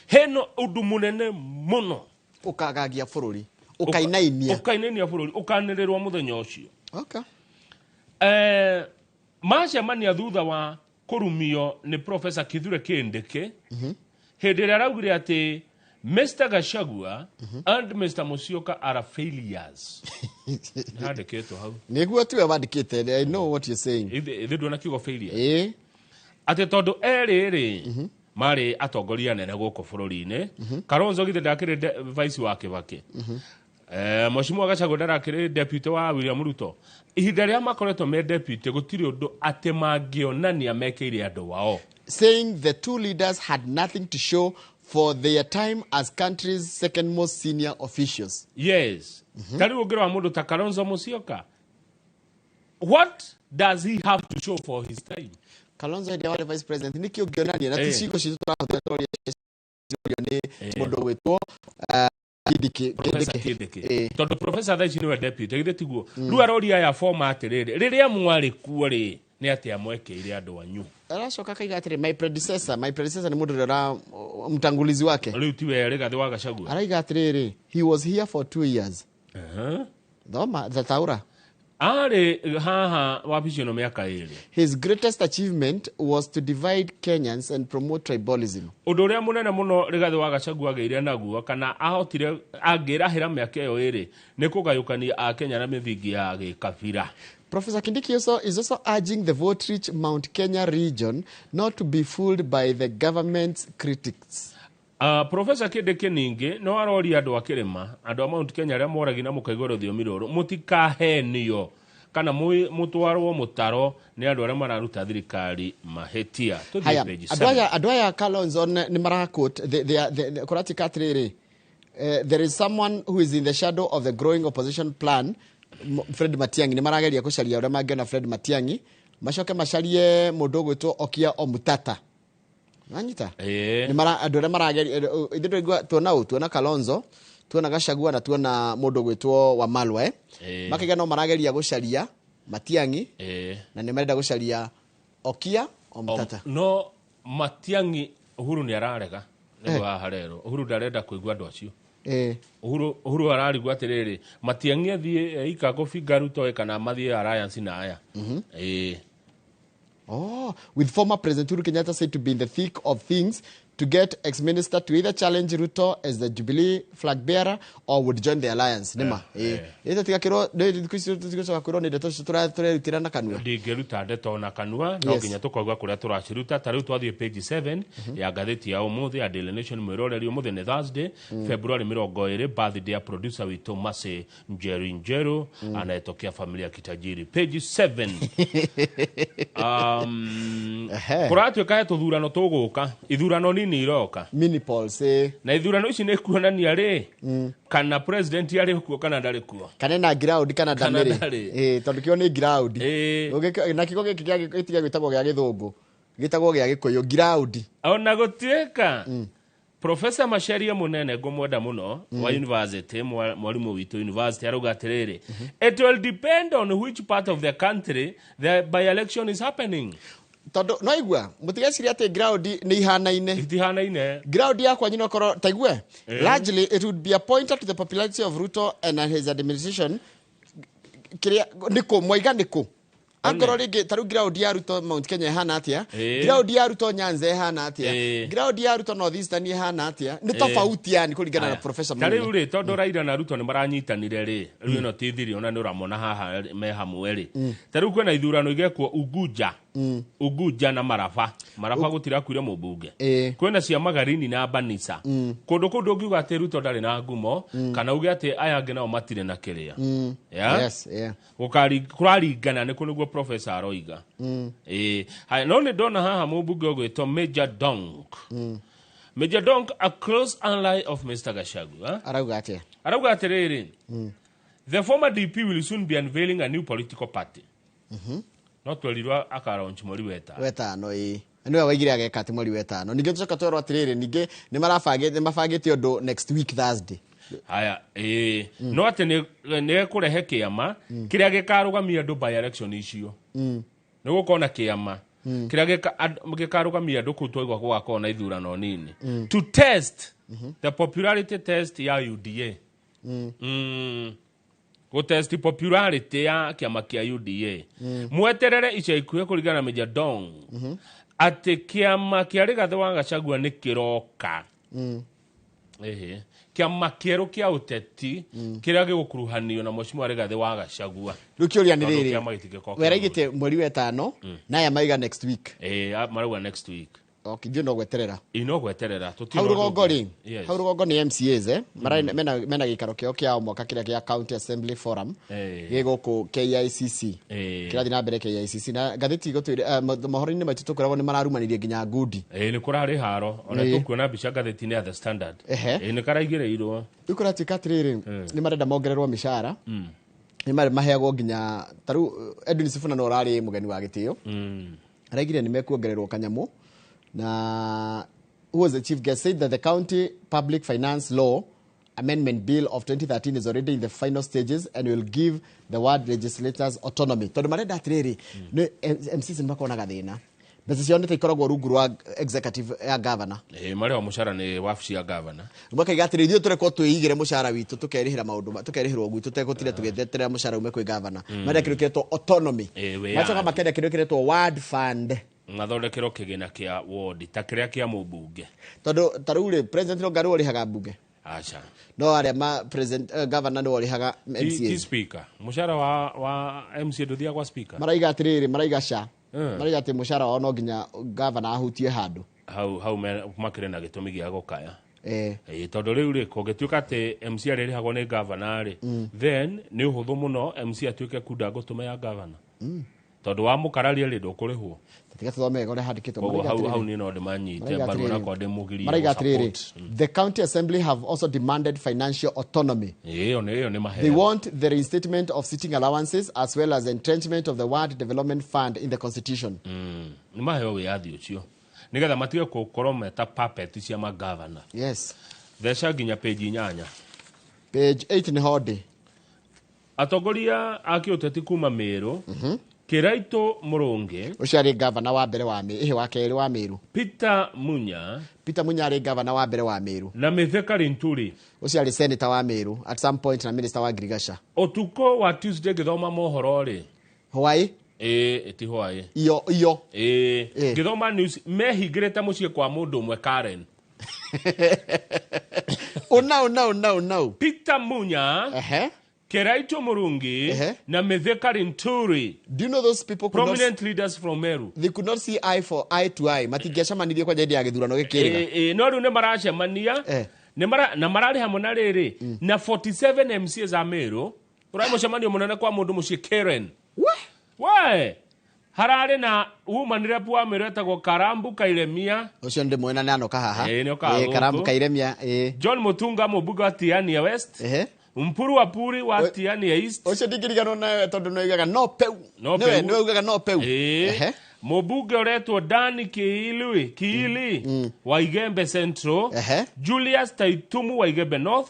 Hena ũndũ mũnene mũno ũkagagia bũrũri, ũkainainia. Ũkainainia bũrũri, ũkanĩrĩrwo mũthenya ũcio. Macemania thutha wa kũrumio nĩ Professor Kithure Kindiki hĩndĩ ĩrĩa araugire atĩ Mr. Gachagua and Mr. Musyoka are failures. Nĩ handĩkĩtwo hau. Nĩguo tiwe wandĩkĩte, I know what you're saying. Ithuĩ nduona kiugo failure. Ĩĩ. Atĩ tondũ erĩ rĩ marĩ atongoria anene gũkũ bũrũri-inĩ. Kalonzo githĩ ndakĩrĩ vice wa Kibaki? Mheshimiwa Gachagua ndarakĩrĩ deputy wa William Ruto? Ihinda rĩrĩa makoretwo me deputy, gũtirĩ ũndũ atĩ mangĩonania mekĩire andũ ao. Saying the two leaders had nothing to show for their time as country's second most senior officials. Yes. Ta rĩu ũngĩrora mũndũ ta Kalonzo Musyoka, what does he have to show for his time? Kalonzo hĩndĩ ĩrĩa warĩ vice president, nĩkĩ ũngĩonania na ti ciĩko citũ tũrahũthĩra tũroria nĩ mũndũ ũgwĩtwo Kindiki. Professor Kindiki. Kindiki. Tondũ professor thaa ici nĩwe deputy, githĩ tiguo? Rĩu aroria aya former atĩrĩrĩ, rĩrĩa mwarĩ kuo rĩ, nĩ atĩa mwekĩire andũ anyu? Aracoka akaiga atĩrĩ, my predecessor, my predecessor nĩ mũndũ ũrĩa mtangulizi wake. Rĩu tiwe Rigathĩ wa Gachagua. Araiga atĩrĩrĩ, he was here for 2 years. Thoma thataũra. Arĩ haha wabici ĩno mĩaka 2. His greatest achievement was to divide Kenyans and promote tribalism. Ũndũ ũrĩa mũnene mũno Rigathĩ wa Gachagua agĩire naguo kana ahotire angĩrahĩra mĩaka ĩyo 2 nĩ kũgayũkania akenya na mĩthingi ya gĩkabira. Professor Kindiki is also urging the vote-rich Mount Kenya region not to be fooled by the government's critics. Professor Kindiki ningĩ no aroria andũ a kĩrĩma, andũ a Mount Kenya arĩa moragia na mũkaigua rũthiomi rũrũ, mũtikahenio kana mũtwarwo mũtaro nĩ andũ arĩa mararuta thirikari mahĩtia. Tũthiĩ Haya, page andũ 7. aya Kalonzo nĩ maraquote, kũratika atĩrĩrĩ, there is someone who is in the shadow of the growing opposition plan, Fred Matiang'i. Nĩ marageria gũcaria ũrĩa mangĩona Fred Matiang'i, macoke macarie mũndũ ũgwĩtwo Okia Omutata. Nanyita? Ĩĩ. Nĩ mara andũ arĩa marageria ithuĩ tũraigua tuona ũ, tuona Kalonzo, tuona Gachagua na tuona mũndũ gwĩtwo Wamalwa, eh? Ĩĩ. Makaiga no marageria gũcaria Matiang'i Ĩĩ. na nĩ marenda gũcaria Okia Omtata. No Matiang'i Uhuru nĩ ararega Eh. nĩguo haha rero Uhuru ndarenda kũigua andũ acio. Ĩĩ. Uhuru ararigwo atĩrĩrĩ, Matiang'i athiĩ ika kũbinga Ruto ĩ kana mathiĩ alliance na aya. Ĩĩ. Oh, with former President Uhuru Kenyatta said to be in the thick of things to get ex-minister to either challenge Ruto as the Jubilee flag bearer or would join the alliance. Nĩma. Eh, Ĩĩ. Ĩĩ tũtigakĩrwo nĩ thikũ ici tũtigacoka kwĩrwo nĩ ndeto icio tũrerutĩra na kanua. Ndingĩruta ndeto na kanua no Yes. nginya tũkauga kũrĩa tũraciruta. Ta rĩu twathiĩ page 7 ya ngathĩti ya ũmũthĩ ya Daily Nation mwĩroreri, ũmũthĩ nĩ Thursday, February 20, birthday ya producer witũ Mercy Njeri Njeru anayetokea familia ya kitajiri. Page 7, kũratuĩka he tũthurano tũgũka, ithurano nini iroka. Mini polls, eh. Na ithurano ici nĩ kuonania rĩ kana president arĩ kuo kana ndarĩ kuo. Kana ena ground kana Kana ndamĩrĩ. ndarĩ. Ĩĩ, tondũ kĩo nĩ ground. Na kĩgo gĩkĩ gĩtiga gwĩtagwo gĩa gĩthũngũ. Gĩtagwo gĩa gĩkũyũ ground. Ona gũtuĩka Professor Macharia mũnene ngũmwenda mũno wa university, mwarimũ witũ university, arauga atĩrĩrĩ, it will depend on which part of the country the by election is happening. Tondũ no igua mũtigeciria atĩ ground nĩ ihanaine. Itihanaine. Ground yakwa nyina korwo taigue. Eh. Largely it would be a pointer to the popularity of Ruto and his administration. Kĩrĩa nĩkũ mwaiga nĩkũ angorwo rĩngĩ ta rĩu ground ya Ruto Mount Kenya ĩhana atĩa, Eh. ground ya Ruto Nyanza ĩhana atĩa, Eh. ground ya Ruto North Eastern ĩhana atĩa, nĩ Eh. tofauti yani kũringana na Aya. Professor Ta rĩu Munene. rĩ, tondũ Raila na Ruto nĩ maranyitanire rĩ, rĩu ĩno ti thiri ona nĩ ũramona haha me hamwe rĩ. Ta rĩu kwĩna ithurano igekwo Unguja, Unguja na Maraba. Maraba gũtirakuire mũmbunge. Ĩĩ. Kwĩna cia Magarini na Banisa. Kũndũ kũu ndũngiuga atĩ Ruto ndarĩ na ngumo kana uge atĩ aya angĩ nao matirĩ na kĩrĩa. Yeah? Yes, yeah. Kũraringana nĩ kũ nĩguo professor aroiga. Ĩĩ. Haya, no nĩ ndona haha mũmbunge ũgwĩtwo Major Donk. Major Donk, a close ally of Mr. Gachagua. Arauga atĩa? Arauga atĩrĩrĩ, the former DP will soon be unveiling a new political party. No twerirwo akalaunch mweri wetano. Wetano, ĩĩ, nĩwe waigire ageka atĩ mweri wetano. Ningĩ tũcoka twerwo atĩrĩrĩ, ningĩ nĩ marabangĩte mabangĩte ũndũ next week Thursday. Haya, ĩĩ, no atĩ nĩ ekũrehe kĩama kĩrĩa gĩkarũgamia andũ by election icio. Nĩ gũkorwo na kĩama kĩrĩa gĩkarũgamia andũ kũu twaigua gũgakorwo na ithurano nini to test the popularity test ya UDA. Gũtest popularity ya kĩama kĩa UDA. Mweterere ica ikuhĩ kũringana na Major Dong atĩ kĩama kĩa Rigathĩ wa Gachagua nĩ kĩroka. Ĩhĩ, kĩama kĩerũ kĩa ũteti kĩrĩa gĩgũkuruhanio na Mheshimiwa Rigathĩ wa Gachagua. Rĩu kĩũria nĩ Tondũ rĩrĩ, kĩama gĩtingĩkorwo kĩa weraigĩte mweri wetano na aya maiga next week. Ĩĩ, marauga next week. Okay, ithuĩ no gweterera. Ĩ, no gweterera. Tũtirĩ Hau na ũndũ rũgongo ũngĩ. rĩ, Yes. hau rũgongo nĩ MCAs, eh, mena gĩikaro kĩao kĩa o mwaka kĩrĩa kĩa County Assembly Forum Eh. gĩ gũkũ KICC. Eh. Kĩrathiĩ na mbere KICC na ngathĩti igũtwĩre mohoro-inĩ maitũ tũkoragwo nĩ mararumanirie nginya ngundi. Ĩĩ, nĩ kũrarĩ haro ona Ĩĩ. tũkuona mbica ngathĩti-inĩ ya The Standard. Ehe. Ĩĩ, nĩ karaigĩrĩirwo. Rĩu kũratuĩka atĩrĩrĩ, nĩ marenda mongererwo mĩcara, nĩ maheagwo nginya ta rĩu Edwin Sifuna no ũrarĩ mũgeni wa gĩtĩo. Araigire nĩ mekuongererwo kanyamũ na who was the chief guest said that the county public finance law amendment bill of 2013 is already in the final stages and will give the ward legislators autonomy, tondũ marenda atĩrĩrĩ, nĩ MCs nĩ makoragwo na gathĩna, mbeca ciao nĩ ta ikoragwo rungu rwa executive ya governor. Ĩĩ, marĩho mũcara nĩ wabici ya governor. Makaiga atĩrĩ, ithuĩ tũrekwo twĩigĩre mũcara witũ, tũkerĩhĩra maũndũ tũkerĩhĩrwo gwitũ tegũtinda tũgĩteterera mũcara ume kwĩ governor. Marenda kĩndũ kĩretwo autonomy. Ĩĩ, wĩyathi. Macoka makenda kĩndũ kĩretwo ward fund. Mathondekerwo kĩgĩna kĩa ward ta kĩrĩa kĩa mũmbunge. Tondũ ta rĩu rĩ, president no ngarĩ ũrĩhaga mbunge. Aca. No arĩa ma president, governor nĩwe ũrĩhaga Ti MCAs. speaker mũcara wa MCA ndũthiaga kwa speaker. Maraiga atĩrĩrĩ, maraiga ca maraiga atĩ mũcara wao no nginya governor ahutie handũ. Hau makĩrĩ na gĩtũmi gĩa gũkaya. Eh. Ĩĩ, tondũ rĩu rĩ, kũngĩtuĩka atĩ MC arĩrĩhagwo nĩ governor rĩ, then nĩ ũhũthũ mũno MC atuĩke kunda ngũtũme ya governor. Tondũ wamũkararia rĩ, ndũkũrĩhwo. Tiga tũthome wega ũrĩa handĩkĩtwo. Koguo Maraiga hau atĩrĩrĩ. hau niĩ no ndĩmanyite Maraiga mbaru atĩrĩrĩ. onakorwo ndĩmũgirie Maraiga gũ-support. atĩrĩrĩ, the county assembly have also demanded financial autonomy. Ĩĩ, ĩyo nĩ They maheo. want the reinstatement of sitting allowances as well as entrenchment of the Ward Development Fund in the constitution. Nĩ maheo wĩyathi ũcio. Nĩgetha matige gũkorwo meta puppet cia magavana. Yes. Theca nginya page 8. Page 8 nĩ ho ndĩ. Atongoria a kĩũteti kuma Meru, Kĩraitũ Mũrũngĩ, Ũcio arĩ gavana wa mbere wa Meru, wa kerĩ wa Meru. Peter Munya. Peter Munya arĩ gavana wa mbere wa Meru. Na Mithika Linturi. Ũcio arĩ senator wa Meru at some point na minister wa agriculture. Ũtukũ wa Tuesday ngĩthoma mohoro rĩ. Hwaĩ? Ĩĩ, ti hwaĩ. Iyo, iyo. Ĩĩ, ngĩthoma news mehingĩrĩte mũciĩ kwa mũndũ ũmwe Karen. Una, una, una, una. Peter Munya. Keraito Murungi na Mithika Linturi. Do you know those people could prominent leaders from Meru? They could not see eye for eye to eye. Matingĩacemanirie kwanja hĩndĩ ya gĩthurano gĩkĩrĩga. No rĩu nĩ maracemania na mararĩ hamwe na rĩrĩ na 47 MCAs a Meru. Ũrarĩ mũcemanio mũnene kwa mũndũ mũciĩ Karen. We hararĩ na woman rep wa Meru etagwo Karambu Kairemia. Ũcio ndĩ mwena nĩ anoka haha. Ĩĩ, Karambu Kairemia. John Mutunga mũmbunge wa Tiania West. Mpuru wa Puri wa Tiania East. Ũcio ndingĩriganwo nawe tondũ nĩ oigaga no peu. Nĩwe nĩwe ugaga no peu. Mũmbunge ũretwo Dani Kiili wa Igembe Central. Julius Taitumu wa Igembe North.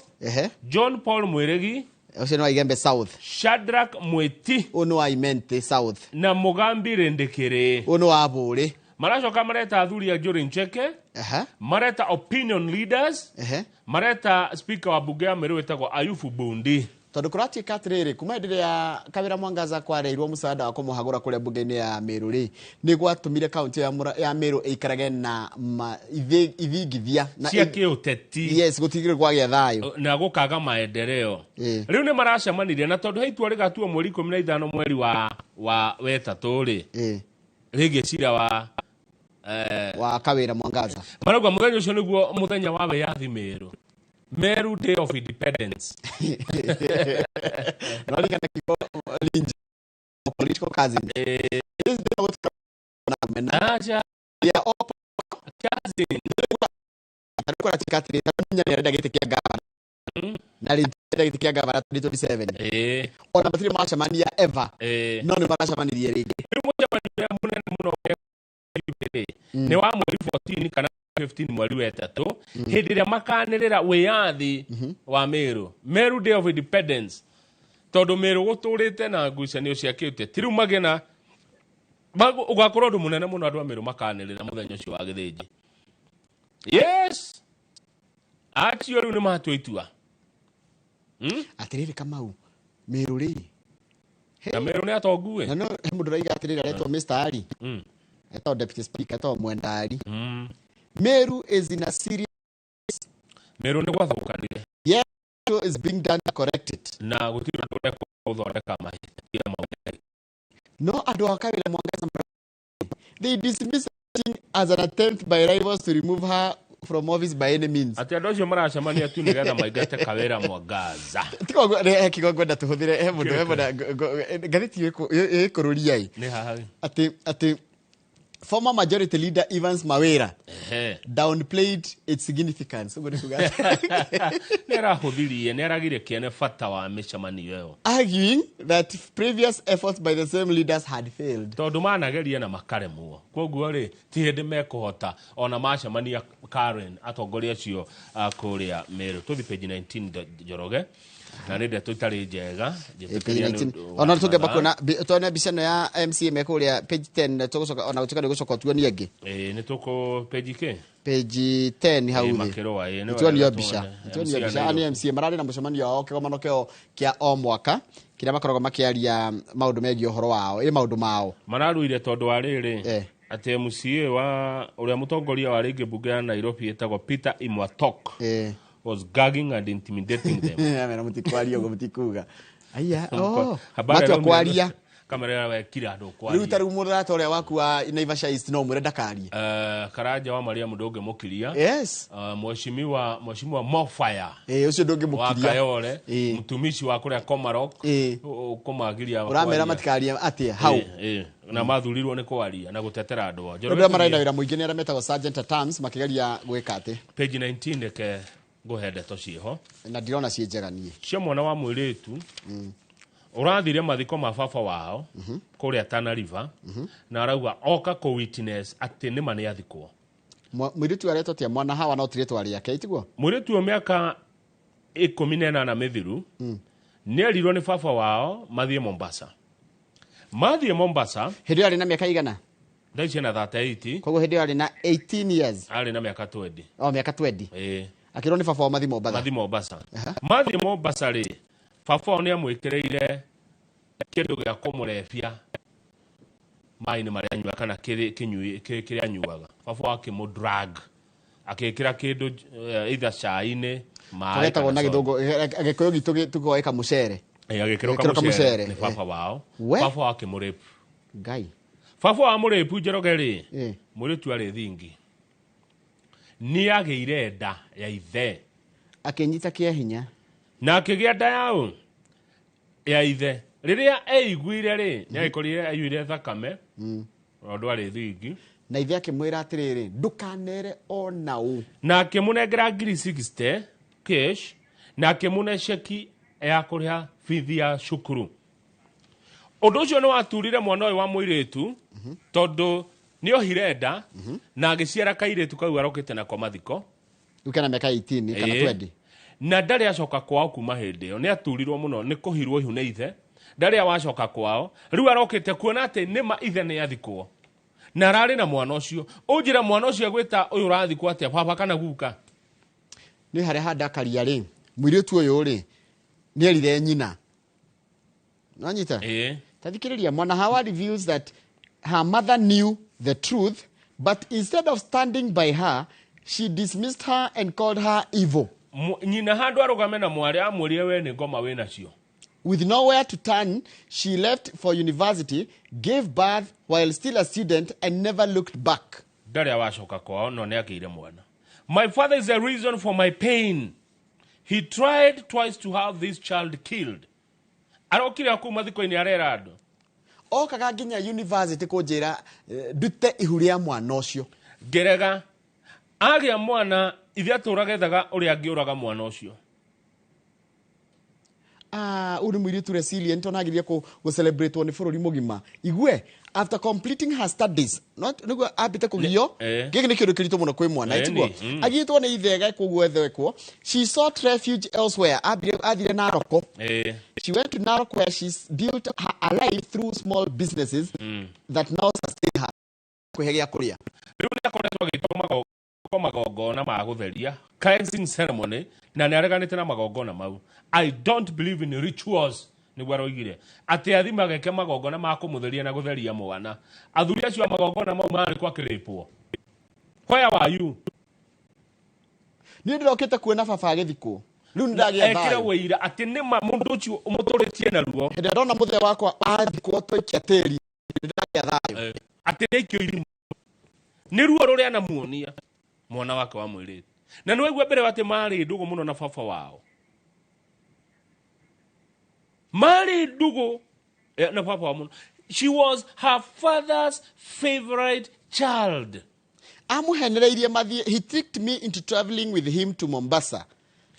John Paul Mwiregi. Ũcio nĩ wa Igembe South. Shadrack Mweti. Ũyũ nĩ wa Imente South. Na Mugambi Rindikiri. Ũyũ nĩ wa Bũrĩ. Maracoka mareta athuri a Njuri Ncheke. Mareta opinion leaders. Mareta speaker wa bunge ya Meru wĩtagwo Ayubu Bundi. Tondũ kũratuĩka atĩrĩrĩ kuma hĩndĩ ĩrĩa Kawĩra Mwangaza kwareirwo mũsaada wa kũmũhagũra kũrĩa bunge-inĩ ya Meru rĩ, nĩ gwatũmire kaũntĩ ya Meru ĩikarage na ithingithia cia kĩũteti. Yes, gũtigĩrĩra kwagĩa thayũ na gũkaga maendeleo. Rĩu nĩ maracemanirie na tondũ he itua rĩgatuo mweri 15 mweri wa wetatũ rĩ, rĩngĩ cira wa Kawĩra Mwangaza. Marauga mũthenya ũcio nĩguo mũthenya wa wĩyathi Meru. Meru Day of Independence. Political cousin. Cousin. Na gĩtĩ kĩa gavana 2027. Ona matirĩ maracemania ever. No nĩ maracemanirie rĩngĩ. Rĩu mũcemanio ũrĩa mũnene mũno nĩ wa mweri 14 kana 15 mweri wa ĩtatũ hĩndĩ ĩrĩa makanĩrĩra wĩyathi wa Meru. Meru Day of Independence. Tondũ Meru gũtũrĩte na ngucanio cia kĩũteti. Rĩu magena ũgakorwo ũndũ mũnene mũno andũ a Meru makanĩrĩra mũthenya ũcio wa gĩthĩnji. Yes. Acio rĩu nĩ matua itua. Atĩrĩrĩ Kamau, Meru rĩ. Na Meru nĩ atongu ĩ. Na no he mũndũ ũraiga atĩrĩrĩ aretwo Mr. Ali. Etagwo Deputy Speaker, etagwo Mwenda Ali. Meru is in a serious. Meru nĩ gwathũkanire. Yeah, is being done to correct it. Na gũtirĩ ũndũ ũrekwo gũthondeka mahĩtia mau. No andũ a Kawĩra Mwangaza they dismiss it as an attempt by rivals to remove her from office by any means. Atĩ andũ acio maracemania tu nĩgetha maingate Kawĩra Mwangaza. He kiugo ngwenda tũhũthĩre he mũndũ ngathĩti ĩkũrũria ĩ. Nĩ haha. Atĩ former majority leader Evans Mawera downplayed its significance. Nĩ arahũthirie, nĩ aragire kĩene bata wa mĩcemanio ĩyo. Arguing that previous efforts by the same leaders had failed. Tondũ manageria na makaremwo. Kwoguo rĩ, ti hĩndĩ mekũhota ona macemania Karen atongoria acio kũrĩa Meru. Tũthiĩ page 19 Njoroge. Na nĩ ndeto itarĩ njega. Ona tũngĩamba kuona tuone mbica ĩno ya MCA me kũrĩa page 10 tũgũcoka ona gũtuĩka nĩ gũcoka tuonie ĩngĩ. Ĩĩ nĩ tũkũ page kĩ? Page 10 hau thĩ. Tuonio mbica. Tuonio mbica nĩ MCA mararĩ na mũcemanio wao kĩgomano kĩao kĩa o mwaka kĩrĩa makoragwo makĩaria maũndũ megiĩ ũhoro wao, ĩ maũndũ mao. Mararuire tondũ wa rĩrĩ atĩ MCA wa ũrĩa mũtongoria wa rĩngĩ mbunge ya Nairobi ĩtagwo Peter Imwatok. Was gagging and intimidating them. Amera mutikwaria ugo mutikuga. Aya, oh. Matua kwaria. Kamera wekira andu kwaria. Riu ta riu mũrata ũrĩa waku wa Naivasha East no mwĩre ndakarie. Karanja wa Maria mũndũ ũngĩmũkiria. Yes. Mheshimiwa Mofaya. Ũcio ndũngĩmũkiria. Wa Kayole, mtumishi wa kũrĩa Komarok. Ũkũmagiria. Ũramera matikarie atĩa hau. Na mathurirwo nĩ kwaria na gũtetera andũ ao. Njoroge maraina wĩra mũingĩ nĩ arĩa metagwo Sergeant at Arms makĩgeria gwĩka atĩ. Page 19 reke ngũhe ndeto ciĩho. Na ndirona ciĩ njega niĩ. Cia mwana wa mũirĩtu ũrathire mathiko ma baba wao kũrĩa Tana River na arauga oka kũ witness atĩ nĩma nĩ athikwo. Mũirĩtu aretwo atĩa? Mwana hawa no ti rĩtwa rĩake, itiguo? Mũirĩtu wa mĩaka 18 mĩthiru nĩ erirwo nĩ baba wao mathiĩ Mombasa. Mathiĩ Mombasa hĩndĩ ĩyo arĩ na mĩaka igana? Thaa ici ena 38. Koguo hĩndĩ ĩyo arĩ na 18 years. Arĩ na mĩaka 20. O mĩaka 20. Ĩĩ. Akĩrwo nĩ baba wao mathiĩ Mombasa. Mathiĩ Mombasa. Mathiĩ Mombasa rĩ, baba wao nĩ amwĩkĩrĩire kĩndũ gĩa kũmũrebia maĩ-inĩ marĩa anyuaga kana kĩrĩa anyuaga. Baba wao akĩmũ drug, akĩkĩra kĩndũ either cai-inĩ, maĩ Getagwo na kana soda. gĩthũngũ, gĩkũyũ gitũ tũkoĩ kamũcere. Ĩ, agĩkĩrwo Agĩkĩrwo kamũcere kamũcere, nĩ baba wao. We? Baba wao akĩmũrape. Ngai. Baba wa mũrape Njoroge rĩ, mũirĩtu arĩ thingi. Nĩ agĩire nda ya ithe. Akĩnyita kĩa hinya. Na akĩgĩa nda yaũ? Ya ithe. Rĩrĩa eiguire rĩ, nĩ agĩkorire aiyũire thakame, tondũ arĩ thingi. Na ithe akĩmwĩra atĩrĩrĩ, ndũkanere ona ũ. Na akĩmũnengera ngiri 60 cash, na akĩmũne ceki ya kũrĩha bithi ya cukuru. Ũndũ ũcio nĩ waturire mwana ũyũ wa mũirĩtu, tondũ nĩ ohire nda, na agĩciara kairĩtu kau arokĩte nako mathiko. Rĩu kena mĩaka 18 kana 20. Na ndarĩ acoka kwao kuma hĩndĩ ĩyo, nĩ aturirwo mũno, nĩ kũhirwo ihu nĩ ithe. Ndarĩ wacoka kwao, rĩu arokĩte kuona atĩ nĩma ithe nĩ athikwo. Na ararĩ na mwana ũcio. Ũnjĩre mwana ũcio agwĩta ũyũ ũrathikwo atĩa, baba kana guka? Nĩ harĩa handakaria rĩ, mũirĩtu ũyũ rĩ, nĩ erire nyina. Nonyita? Ĩĩ. Ta thikĩrĩria, mwana Hawa reveals that her mother knew the truth, but instead of standing by her, she dismissed her and called her evil. Nyina handũ arũgame na mwarĩ amwĩrire we nĩ ngoma wĩ nacio. With nowhere to turn, she left for university, gave birth while still a student, and never looked back. Ndarĩ awacoka kwao, no nĩ agĩire mwana. My father is the reason for my pain. He tried twice to have this child killed. Arokire kũu mathiko-inĩ arera andũ. Okaga nginya university kũnjĩra, ndute ihu rĩa mwana ũcio. Ngerega agĩa mwana ithe atũraga ethaga ũrĩa angĩũraga mwana ũcio. Ũyũ nĩ mũirĩtu resilient, ona agĩrĩire gũ-celebrate-wo nĩ bũrũri mũgima. Igue, after completing her studies, not nĩguo ambĩte kũgio, gĩkĩ nĩ kĩndũ kĩritũ mũno kwĩ mwana, itiguo? Agĩtwo nĩ ithe agekwo ũguo ethekwo. She sought refuge elsewhere. Athire Narok. She went to Narok where she built her a life through small businesses that now sustain her. Kwĩhe gĩa kũrĩa. Rĩu nĩ akoretwo agĩtwo magongona ma gũtheria, cleansing ceremony, na nĩ areganĩte na magongona mau. I don't believe in rituals, nĩguo aroigire. Atĩ athi mageke magongona ma kũmũtheria na gũtheria mwana. Athuri acio a magongona mau marĩ kwa kĩrĩpwo. Where were you? Niĩ ndĩrokĩte kuona baba agĩthikwo. Rĩu nĩ ndagĩa Ekĩre thayũ. wũira atĩ nĩ ma mũndũ ũcio ũmũtũrĩtie naruo. Hĩndĩ ĩrĩa ndona mũthee wakwa athikwo twaikia tĩri, nĩ ndagĩa thayũ. Atĩ nĩ aikio irima. Nĩ ruo rũrĩa anamuonia mwana wake wa mũirĩtu. Na nĩ waigua mbere atĩ marĩ ndũgũ mũno na baba wao. Marĩ ndũgũ na baba wao mũno. She was her father's favorite child. Amũhenereirie mathiĩ, he tricked me into traveling with him to Mombasa.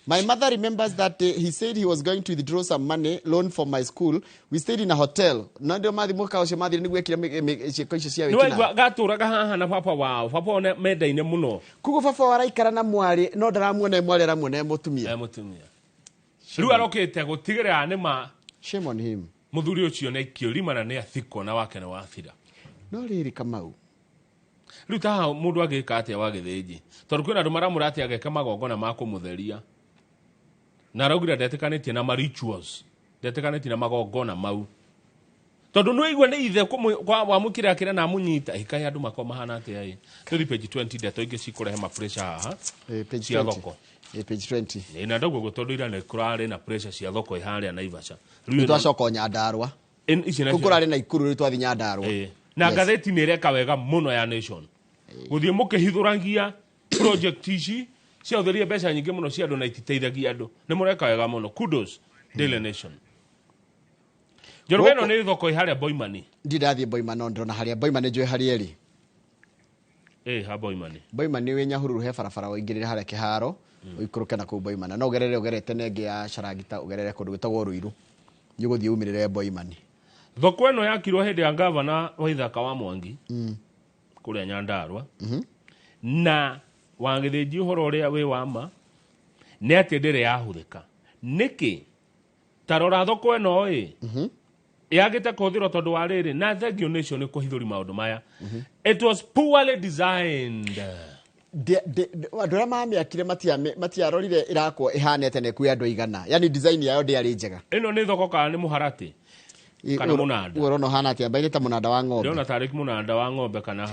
My mother remembers that day he said he was going to withdraw some money, loan for my school. We stayed in a hotel. Na ndio mathi mwaka ũcio mathire nĩguo ekire ciĩko icio cia Nĩ waigua wĩkinaĩ. gatũraga haha na baba wao. Baba wao nĩ mendaine mũno. Koguo baba wao araikara na mwarĩ, no ndaramuona e mwarĩ, aramuona e mũtumia. E mũtumia. Rĩu arokĩte gũtigĩrĩra nĩ ma Shame on him. Mũthuri ũcio nĩ aikio irima na nĩ athikwo na wake nĩ wathira. No rĩrĩ Kamau. Rĩu ta haha mũndũ angĩka atĩa wa gĩthĩnji? Tondũ kwĩna andũ maramũra atĩ ageke magongona ma kũmũtheria. Na araugire ndetĩkanĩtie na ma rituals, ndetĩkanĩtie na magongona mau. Tondũ nĩ waigua nĩ ithe wamũkĩra akĩra na amũnyita, ĩkaĩ andũ makwa mahana atĩa ĩ? Tũthiĩ page 20, ndeto ingĩ cikũrehe ma pressure haha. Page Cia 20. thoko. Page 20. Ĩ, na ndauga ũguo tondũ ira nĩ kũrarĩ na pressure cia thoko ĩ harĩa Naivasha. Rĩu Nĩ ĩno- twacoka o Nyandarua. Ici nacio- Kũu kũrarĩ na Ikuru, rĩu twathiĩ Nyandarua. Na Yes. ngathĩti nĩ ĩreka wega mũno ya Nation. Gũthiĩ mũkĩhithũragia project ici ciahũthĩrire mbeca nyingĩ mũno cia andũ na ititeithagia andũ. Nĩ mũreka wega mũno. Kudos Daily Nation. Njoroge ĩno nĩ thoko ĩ harĩa Boimani. Ndirĩ ndathiĩ Boimani, no ndĩrona harĩa Boimani njũĩ harĩa ĩrĩ. Ha Boimani. Boimani wĩ Nyahururu he barabara ũingĩrĩre harĩa kĩharo, ũikũrũke na kũu Boimani. No ũgerere ũgerete na ĩngĩ ya Carangita, ũgerere kũndũ gwĩtagwo Ruiru. Nĩ ũgũthiĩ umĩrĩre Boimani. Thoko ĩno yakirwo hĩndĩ ya gavana wa Ithaka wa Mwangi. Kũrĩa Nyandarua. Na wagĩthĩnji ũhoro ũrĩa wĩ wa ma nĩ atĩ ndĩrĩ yahũthĩka. Nĩkĩ? Ta rora thoko ĩno ĩ yagĩte kũhũthĩrwo tondũ wa rĩrĩ na thank you nation nĩ kũhithũri maũndũ maya. It was poorly designed. Andũ arĩa mamĩakire matiarorire ĩrakwo ĩhana atĩa na ĩkuue andũ aigana, yani design yayo ndĩarĩ njega. Ĩno nĩ thoko kana nĩ mũharatĩ? Kana mũnanda? Ũrona ũhana atĩa? Mbairĩ ta mũnanda wa ng'ombe. Ndĩrona tarĩ mũnanda wa ng'ombe kana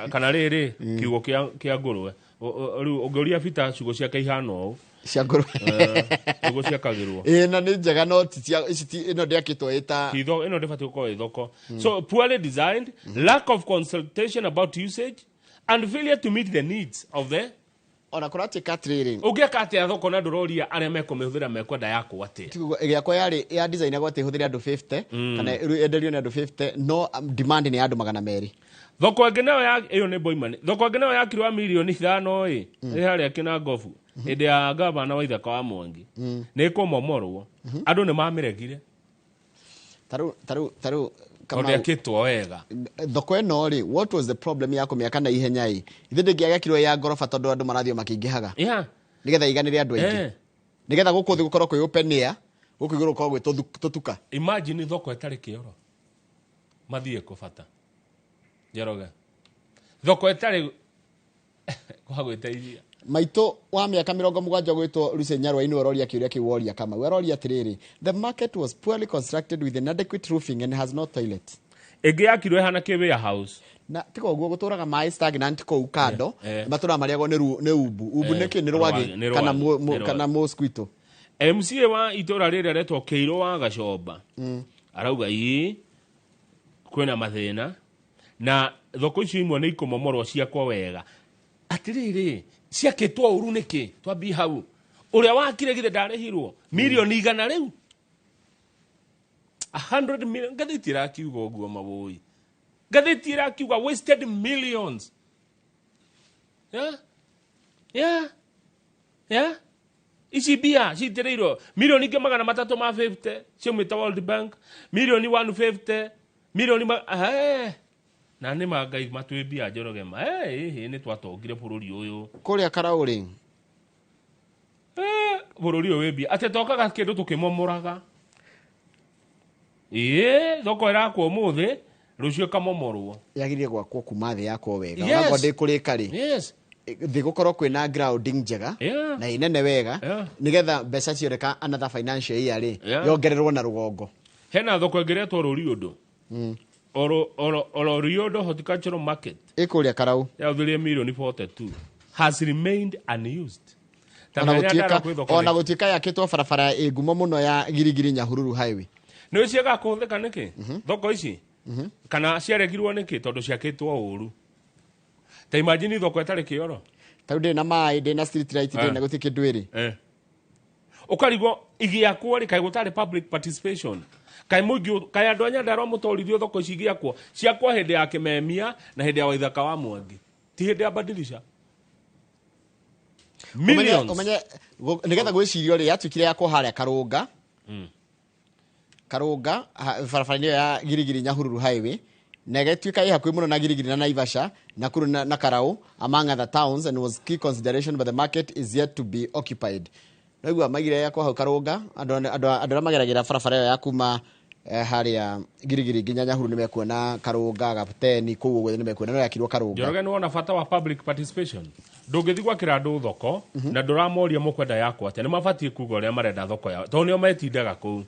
kana rĩrĩ kiugo kĩa ngũrwe. Rĩu ũngĩũria Peter ciugo ciake ihana ũũ. Cia ngũrwe. Ciugo ciakagĩrwo. Ĩĩ na nĩ njega no ti cia ici ti ĩno ndĩakĩtwo ĩta Ti ĩno ndĩbatiĩ gũkorwo ĩ thoko. So poorly designed, lack of consultation about usage and failure to meet the needs of the ona kũratuĩka atĩrĩrĩ. Ũngĩaka atĩa thoko na ndũroria arĩa mekũmĩhũthĩra mekwenda yakwo atĩa? Tiguo ĩgĩakwo yarĩ ya design yakwa atĩ ĩhũthĩre andũ 50 kana ĩenderio nĩ andũ 50 no demand nĩ ya andũ 200. Thoko ĩngĩ nayo ya ĩyo nĩ Boimani. Thoko ĩngĩ nayo yakirwo ya mirioni 5 ĩ ĩ harĩa Kĩnangobu hĩndĩ ya gavana wa Ithaka wa Mwangi. Nĩ ĩkũmomorwo. Andũ nĩ mamĩregire. Tarĩu Tondũ Kamau, yakĩtwo wega. Thoko ĩno rĩ, what was the problem ya kũmĩaka na ihenya ĩ? Ithe ndĩngĩagĩakirwo ya ngoroba tondũ andũ marathiĩ makĩingĩhaga. Nĩgetha iganĩre andũ aingĩ. Nĩgetha gũkũ thĩ gũkorwo kwĩ open air, gũkũ igũrũ gũkorwo gwĩ tũtuka. Imagine thoko ĩtarĩ kĩoro. Mathiĩ kũ bata. Njoroge. Thoko ĩtarĩ kwa gwĩteithia. Maitũ wa mĩaka 70 gwĩtwo Lucy Nyarwaini ũroria kĩũria kĩu woria Kamau. Aroria atĩrĩrĩ, the market was poorly constructed with inadequate roofing and has no toilet. Ĩngĩ yakirwo ĩhana kĩ warehouse. Na tiga ũguo gũtũraga maĩ stagnant kũu kando, matũraga marĩagwo nĩ umbu. Umbu nĩkĩ? Nĩ rwagĩ Nĩ kana rwagĩ, nĩ rwagĩ. kana mosquito. MCA wa itũra rĩrĩa retwo Kĩirũ wa Gacomba arauga ii kwĩna mathĩna na thoko icio imwe nĩ ikũmomorwo ciakwo wega. Atĩrĩrĩ, ciakĩtwo ũru nĩkĩ? Twambie hau. Ũrĩa wakire githĩ ndarĩhirwo mirioni 100 rĩu. 100 million. Ngathĩti ĩrakiuga ũguo mawũi. Ngathĩti ĩrakiuga wasted millions. Yeah? Yeah? Yeah? Ici mbia citĩrĩirwo mirioni ingĩ 350 ciaumĩte World Bank, mirioni 150, mirioni na nĩ ma Ngai matwĩ mbia Njoroge ma. Nĩ twatongire bũrũri ũyũ. Kũrĩa Karaũ rĩ? Bũrũri ũyũ wĩ mbia. Atĩ tokaga kĩndũ tũkĩmomoraga. Thoko ĩrakwo ũmũthĩ, rũciũ ĩkamomorwo. Yagĩrĩire gwakwo kuma thĩ yakwo wega. Yes. Onakorwo ndĩkũrĩka rĩ. Yes. Thĩ gũkorwo kwĩna grounding njega na ĩnene wega nĩgetha mbeca cioneka another financial year rĩ yongererwo na rũgongo. Hena thoko ĩngĩ ĩretwo Rũriũndũ. Oro Rũriũndũ Horticultural Market. Ĩkũrĩa Karaũ. Yahũthĩrire mirioni 42. Has remained unused. Ta Ona menya ndara kwĩ thoko ona rĩ. gũtuĩka yakĩtwo barabara ĩ ngumo mũno ya Girigiri Nyahururu Highway. Nĩ ciagaga kũhũthĩka nĩkĩ? Thoko ici? Kana ciaregirwo nĩkĩ? Tondũ ciakĩtwo ũru. Ta imagine thoko ĩtarĩ kĩoro. Tarĩu ndĩrĩ na maĩ, ndĩrĩ na street light, ndĩrĩ na gũtirĩ kĩndũ ĩrĩ. Ũkarigwo igĩakwo rĩ, kaĩ gũtarĩ public participation. Kaĩ mũingĩ, kaĩ andũ a Nyandarua mũtorithio thoko ici igĩakwo. Ciakwo hĩndĩ ya Kĩmemia na hĩndĩ ya Waithaka wa Mwangi. Ti hĩndĩ ya Badilisha. Millions. Ũmenye, nĩgetha gwĩcirio rĩ, yatuĩkire yakwo harĩa Karũnga. Karũnga, barabara-inĩ ĩyo ya Girigiri Nyahururu Highway. Na ĩgĩtuĩka ĩ hakuhĩ mũno na Girigiri na Naivasha, Nakuru na Karaũ, among other towns, and was key consideration, but the market is yet to be occupied. Naigua maigire yakwo hau Karũnga, andũ arĩa mageragĩra barabara ĩyo ya kuma harĩa Girigiri nginya Nyahururu nĩmekuona Karũnga, Gapteni, kũu ũguo nĩmekuona, no yakirwo Karũnga. Njoroge nĩwona bata wa public participation. Ndũngĩthiĩ gwakĩra andũ thoko na ndũramoria mũkwenda yakwo atĩa. Nĩmabatiĩ kuga ũrĩa marenda thoko yao, tondũ nĩo metindaga kũu.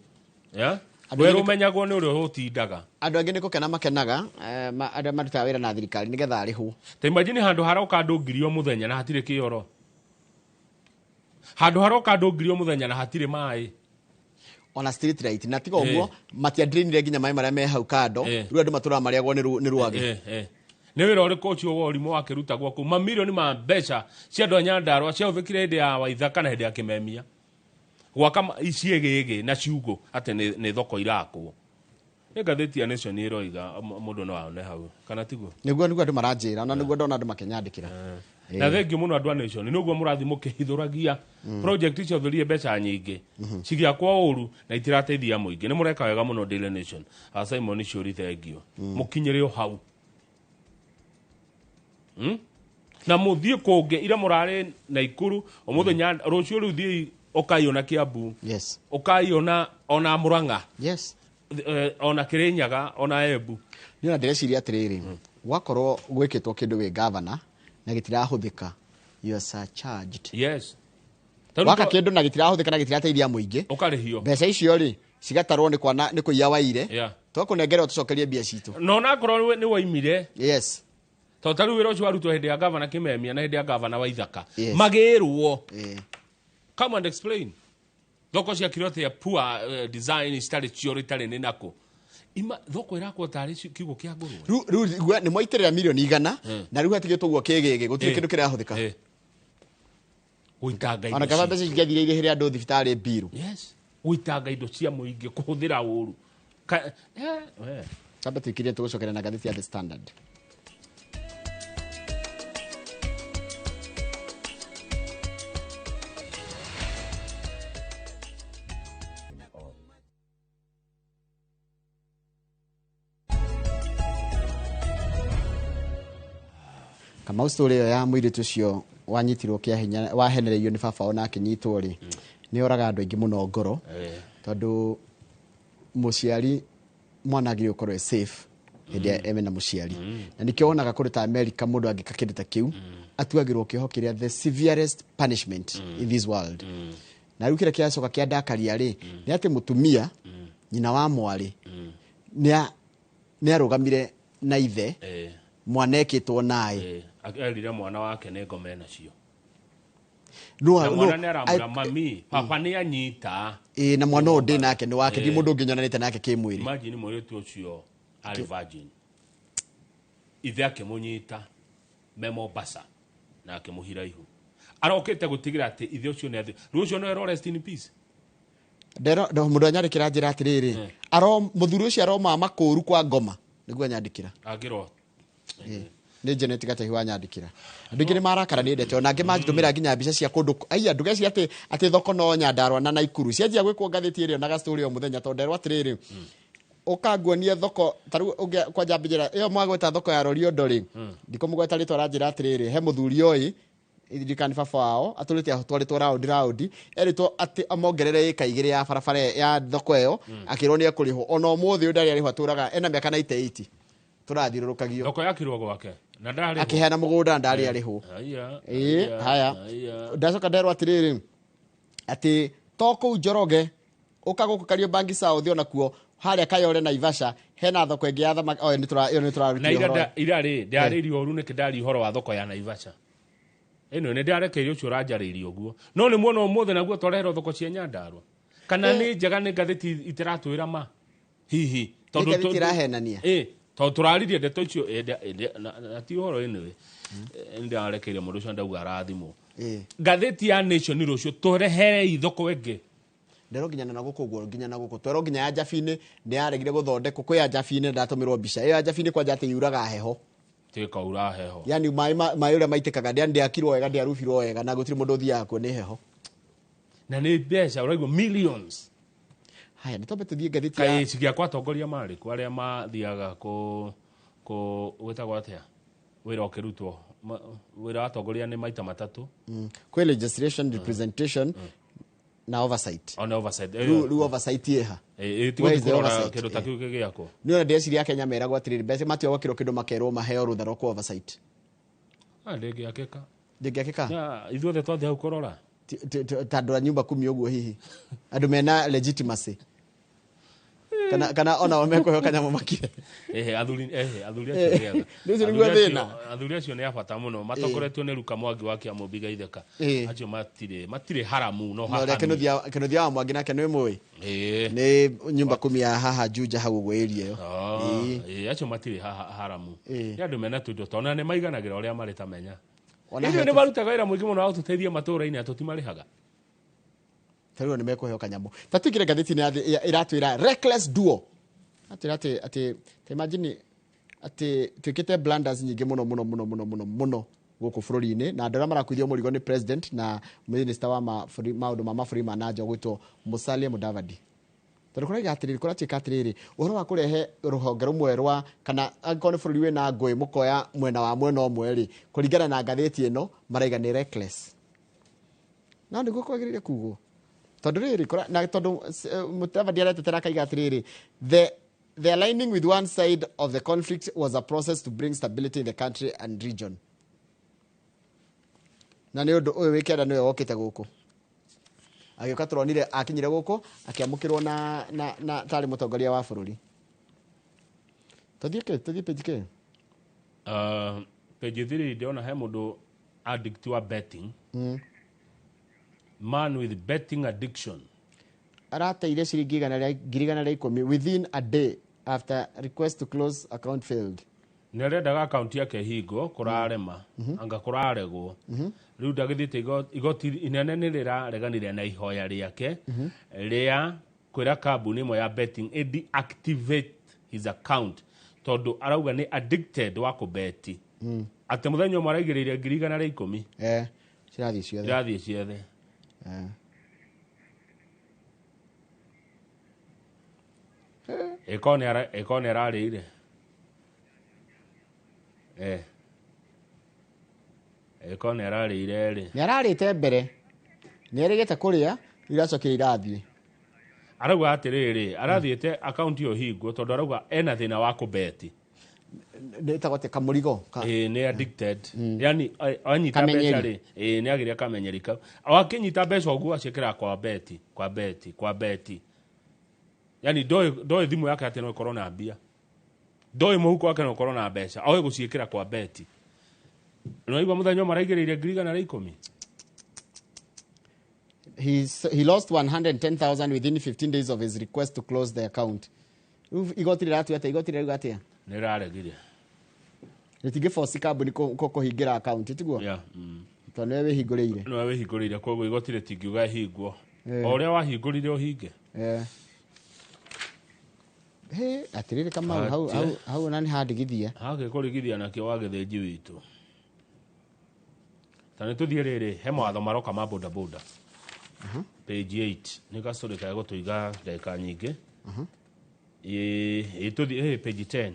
Yeah? Andũ Wĩra aingĩ nĩ ũmenyagwo nĩ ũrĩa ũtindaga. Andũ angĩ nĩ gũkena makenaga, andũ arĩa marutaga wĩra na thirikari nĩgetha arĩhwo. Ta imagine handũ haroka andũ 1,000 o mũthenya na hatirĩ kĩoro. Handũ haroka andũ 1,000 o mũthenya na hatirĩ maĩ. Ona street light na tiga ũguo, matiadrainire nginya maĩ marĩa me hau kando, rĩu andũ matũraga marĩagwo nĩ rwagĩ. Nĩ wĩra ũrĩkũ ũcio wa ũrimũ wakĩrutagwo kũu? Mamirioni ma mbeca cia andũ a Nyandarua ciahũthĩkire hĩndĩ ya Waithaka na hĩndĩ ya Kĩmemia. Gwaka ciĩgĩgĩ na ciugũ atĩ nĩ thoko irakwo. Nĩ ngathĩti ya Nation ĩroiga, mũndũ no aone hau, kana tiguo? Nĩguo, nĩguo andũ maranjĩra, na nĩguo ndona andũ makĩnyandĩkĩra. Na thengiũ mũno andũ a Nation, nĩ ũguo mũrathiĩ mũkĩhithũragia project icio thũrie mbeca nyingĩ. Cigĩakwo ũru na itirateithia mũingĩ. Nĩ mũreka wega mũno Daily Nation. A Simon Ciũri, thengiũ. Mũkinyĩre o hau. Na mũthiĩ kũngĩ ira mũrarĩ Naikuru ũmũthĩ rũciũ rĩu thiĩi ũkai ona Kiambu. Yes. Ũkai ona Murang'a. Yes. Ona Kirinyaga ona Embu. Nĩ ona ndĩreciria atĩrĩrĩ, gwakorwo gwĩkĩtwo kĩndũ wĩ gavana na gĩtirahũthĩka, you are surcharged. Yes. Waka kĩndũ na gĩtirahũthĩka na gĩtirateithia mũingĩ, ũkarĩhio mbeca icio rĩ cigatarwo nĩ kwana nĩ kũiya waire. Yeah. Twakũnengerwo tũcokerie mbia citũ. Na onakorwo nĩ waimire. Yes. Tondũ ta rĩu wĩra ũcio warutwo hĩndĩ ya gavana Kimemia na hĩndĩ ya gavana Waithaka. Yes. Magĩrwo. Eh. Come and explain. Thoko ciakirwo atĩa poor design citarĩ cio rĩtarĩ nĩ nakũ. Ima thoko ĩrakwo tarĩ kiugũ kĩa ngũrwe. Rĩu nĩ mwaitĩrĩra mirioni 100 na rĩu hatigĩtwo ũguo kĩgĩgĩ gũtirĩ kĩndũ kĩrahũthĩka. Gũitanga indo Ona kaba mbeca ingĩathire irĩhĩre andũ thibitarĩ mbiru. Yes. Gũitanga indo cia mũingĩ kũhũthĩra ũru. Kamba tuikirie tũgũcokera na ngathĩti ya The Standard. Kamau, story ĩyo ya mũirĩtu ũcio wanyitirwo kĩa hinya wahenereirio nĩ baba ona akĩnyitwo rĩ, nĩ yoraga andũ aingĩ mũno ngoro, tondũ mũciari mwana agĩrĩirwo gũkorwo e safe hĩndĩ ĩrĩa ena mũciari, na nĩkĩo wonaga kũndũ ta America mũndũ angĩka kĩndũ ta kĩu atuagĩrwo kĩoho kĩrĩa the severest punishment in this world. Na rĩu kĩrĩa kĩracoka kĩa ndakaria rĩ, nĩ atĩ mũtumia nyina wa mwarĩ nĩ arũgamire na ithe mwana ekĩtwo naĩ. Erire mwana wake nĩ ngome nacio. No, na mwana nĩ aramwĩra mami baba nĩ anyita. Ĩĩ, na mwana ũyũ ndĩ nake nĩ wake, ndi mũndũ ũngĩ nyonanĩte nake kĩmwĩrĩ. Imagine mũirĩtu ũcio arĩ virgin, ithe akĩmũnyita me Mombasa na akĩmũhira ihu, arokĩte gũtigĩra atĩ ithe ũcio nĩ athi rĩu ũcio no rest in peace. Ndero mũndũ anyandĩkĩra njĩra atĩrĩrĩ, aro mũthuri ũcio aroma makũru kwa ngoma nĩguo anyandĩkĩra. Angĩrwo Nĩ Janet Gatehi wanyandĩkĩra. Andũ aingĩ nĩ marakara nĩ ndeto, ona angĩ manjitũmĩra nginya mbica cia kũndũ. Aiya, ndũgeciria atĩ thoko no Nyandarua na Naikuru cianjia gwĩkwo ngathĩti ĩrĩa onaga story o mũthenya, tondũ nderwo atĩrĩrĩ, ũkanguonia thoko ta rĩu ũngĩ kwanja mbĩjĩra ĩyo mwagweta thoko ya Loliondo rĩ, ndikũmũgweta rĩtwa, aranjĩra atĩrĩrĩ, he mũthuri oĩ ndirikani baba wao atũrĩte atwarĩtwo raũndi raũndi, erĩtwo atĩ amongerere ĩka 2 ya barabara ya thoko ĩyo, akĩrwo nĩ ekũrĩhwo. Ona ũmũthĩ ũyũ ndarĩ arĩhwo, atũraga ena mĩaka 98 tũrathiũrũrũkagio thoko yakirwo gwake na ndarĩhwo, akĩheana mũgũnda ndarĩ arĩhwo. Ĩĩ, haya ndacoka nderwo atĩrĩrĩ, atĩ to kũu Njoroge ũka gũkũ Kariobangi South onakuo harĩa Kayole Naivasha hena thoko ĩngĩ ya thamaki. Ĩyo nĩ tũrarutire ũhoro. Ira rĩ ndarĩirie ũru nĩkĩ ndaria ũhoro wa thoko ya Naivasha ĩno nĩ ndarekeire ũcio ũranjarĩirie ũguo, no nĩ muona ũmũthĩ naguo twareherwo thoko cia Nyandarua kana nĩ njega nĩ ngathĩti itiratwĩra ma hihi tondũ ngathĩti irahenania. Tondũ tũraririe ndeto icio na ti ũhoro anyway, ndarekeire mũndũ ũcio ndauga arathimwo. Ngathĩti ya Nation rũciũ tũreherei thoko ĩngĩ. Ndero nginya na gũkũ ũguo, nginya na gũkũ twerwo nginya ya Njabinĩ nĩ yaregire gũthondekwo. Kwĩ ya Njabinĩ ndatũmĩrwo mbica ĩyo ya Njabinĩ kwanja atĩ yuraga heho, tĩkaura heho, yani maĩ ũrĩa maitĩkaga ndĩakirwo wega, ndĩarubirwo wega, na gũtirĩ mũndũ ũthiaga kuo nĩ heho, na nĩ mbeca ũraigua millions. Haya, nĩ twambe tũthiĩ ngathĩti ya kaĩ kwa atongoria marĩ kũ arĩa mathiaga kũ gwĩtagwo atĩa wĩra ũkĩrutwo, wĩra wa atongoria nĩ maita matatũ. Kwĩ legislation, representation na oversight. Ona oversight rĩu oversight ĩha kĩndũ ta kĩu gĩgĩakwo. Nĩ ona ndĩreciria Kenya meragwo atĩrĩrĩ, mbeca matiogokĩrwo kĩndũ makerwo maheo rũtha rwa kũ oversight. Ndĩngĩakĩka, ndĩngĩakĩka ithuothe twathiĩ hau kũrora ta andũ a nyumba kumi ũguo, hihi andũ mena legitimacy kana ona o mekũheo kanyamũ makire. Athuri acio nĩ a bata mũno, matongoretio nĩ Ruka Mwangi wa Kĩamũmbi Gaitheka. Acio matirĩ haramu no hakami. Kĩnuthia wa Mwangi nake nĩ mũĩ, nĩ nyumba kumi ya haha Juja hau ũguo area ĩyo. Acio matirĩ haramu, nĩ andũ mena tũindo tondũ nĩ maiganagĩra ũrĩa marĩ ta menya. Ithuĩ nĩ marutaga wĩra mũingĩ mũno wa gũtũteithia matũũra-inĩ, tũtimarĩhaga. Tarĩu nĩ mekũheo kanyamũ. Ta tuingĩre ngathĩti-inĩ ĩratwĩra reckless duo, atĩra atĩ ta imagine atĩ twĩkĩte blunders nyingĩ mũno mũno mũno mũno mũno mũno gũkũ bũrũri-inĩ, na andũ arĩa marakuithio mũrigo nĩ president na minister wa maũndũ ma mabũrũri ma na nja ũgwĩtwo Musalia Mudavadi. Tondũ kũraiga atĩrĩrĩ, kũratuĩka atĩrĩrĩ, ũhoro wa kũrehe rũhonge rũmwe rwa kana angĩkorwo nĩ bũrũri wĩna ngũĩ mũkoya mwena wa mwena ũmwe rĩ, kũringana na ngathĩti ĩno maraiga nĩ reckless. No nĩguo kwagĩrĩire kugwo. Tondũ rĩrĩ, na tondũ Mudavadi aretetera akaiga atĩrĩrĩ, the aligning with one side of the conflict was a process to bring stability in the country and region. Na nĩ ũndũ ũyũ wĩkenda nĩwe wokĩte gũkũ. Agĩũka tũronire akinyire gũkũ akĩamũkĩrwo na tarĩ mũtongoria wa bũrũri. Tũthiĩ kĩ? Tũthiĩ page kĩ? Page 3 ndĩrona he mũndũ addict wa betting. Man with betting addiction. Arateire ciringi 110,000 within a day after request to close account failed. Nĩ arendaga akaunti yake ĩhingwo kũrarema, anga kũraregwo. Rĩu ndagĩthiĩte igoti inene nĩ rĩrareganire na ihoya rĩake rĩa kwĩra kambuni ĩmwe ya betting ĩ deactivate his account tondũ arauga nĩ addicted wa kũbeti. Atĩ mũthenya ũmwe araigĩrĩire 110,000. Cirathiĩ ciothe. Cirathiĩ ciothe. Ĩkorwo nĩ ararĩire. Ĩkorwo nĩ ararĩire rĩ. Nĩ ararĩte mbere. Nĩ erĩgĩte kũrĩa, iracokire irathiĩ. Arauga atĩrĩrĩ, arathiĩte akaunti ĩyo hingwo tondũ arauga ena thĩna wa kũbeti. Nĩ ĩtagwo atĩa, kamũrigo? Nĩ addicted. Yaani, anyita mbeca rĩ, nĩ agĩre kamenyeri kau. O akĩnyita mbeca ũguo aciĩkĩraga kwa beti, kwa beti, kwa beti. Yaani ndoĩ thimũ yake atĩ no ĩkorwo na mbia. Ndoĩ mũhuko wake no ũkorwo na mbeca, oĩ gũciĩkĩra kwa beti. Nĩwaigua mũthenya ũmwe araigĩrĩire 110,000? He lost 110,000 within 15 days of his request to close the account. Rĩu igoti rĩratua atĩa? Igoti rĩrauga atĩa? Nĩ rĩraregire. Rĩtingĩboci kambuni kũhingĩra account, tiguo? Yeah. Tondũ nĩwe wĩhingũrĩire. Nĩwe wĩhingũrĩire, koguo igoti rĩtingiuga ĩhingwo. O ũrĩa wahingũrire ũhinge. He, atĩrĩrĩ Kamau, hau ona nĩ handigithia. Hagĩkũrigithia nakĩo wa gĩthĩnji witũ. Ta nĩ tũthiĩ rĩrĩ, he mawatho maroka ma boda boda. Page 8. Nĩ gacũrĩ ka gũtũiga ndagĩka nyingĩ. Tũthiĩ, page 10.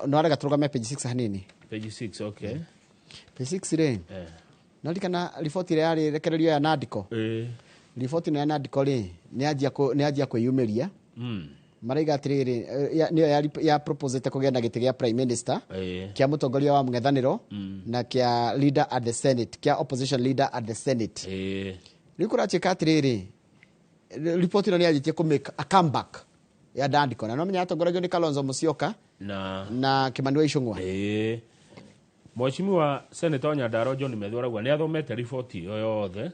No arega tũrũgame page 6 hanini. Page 6, okay. Page 6 rĩ. No ririkana riboti ĩrĩa yarĩ rekererio ya Nandiko. Riboti ĩno ya Nandiko rĩ, nĩ anjia kwĩyumĩria. Maraiga atĩrĩrĩ, nĩyo ya proposete kũgĩa na gĩtĩ gĩa Prime Minister, kĩa mũtongoria wa mũng'ethanĩro, na kĩa leader at the Senate, kĩa opposition leader at the Senate. Rĩu kũratuĩka atĩrĩrĩ, riboti ĩno nĩ yanjĩtie kũ make a comeback ya Nandiko. Na no menya yatongoragio nĩ Kalonzo Musyoka na Kimani wa Ichung'wa. Mheshimiwa Senator Nyandarua John Methu arauga nĩ athomete riboti ĩyo yothe,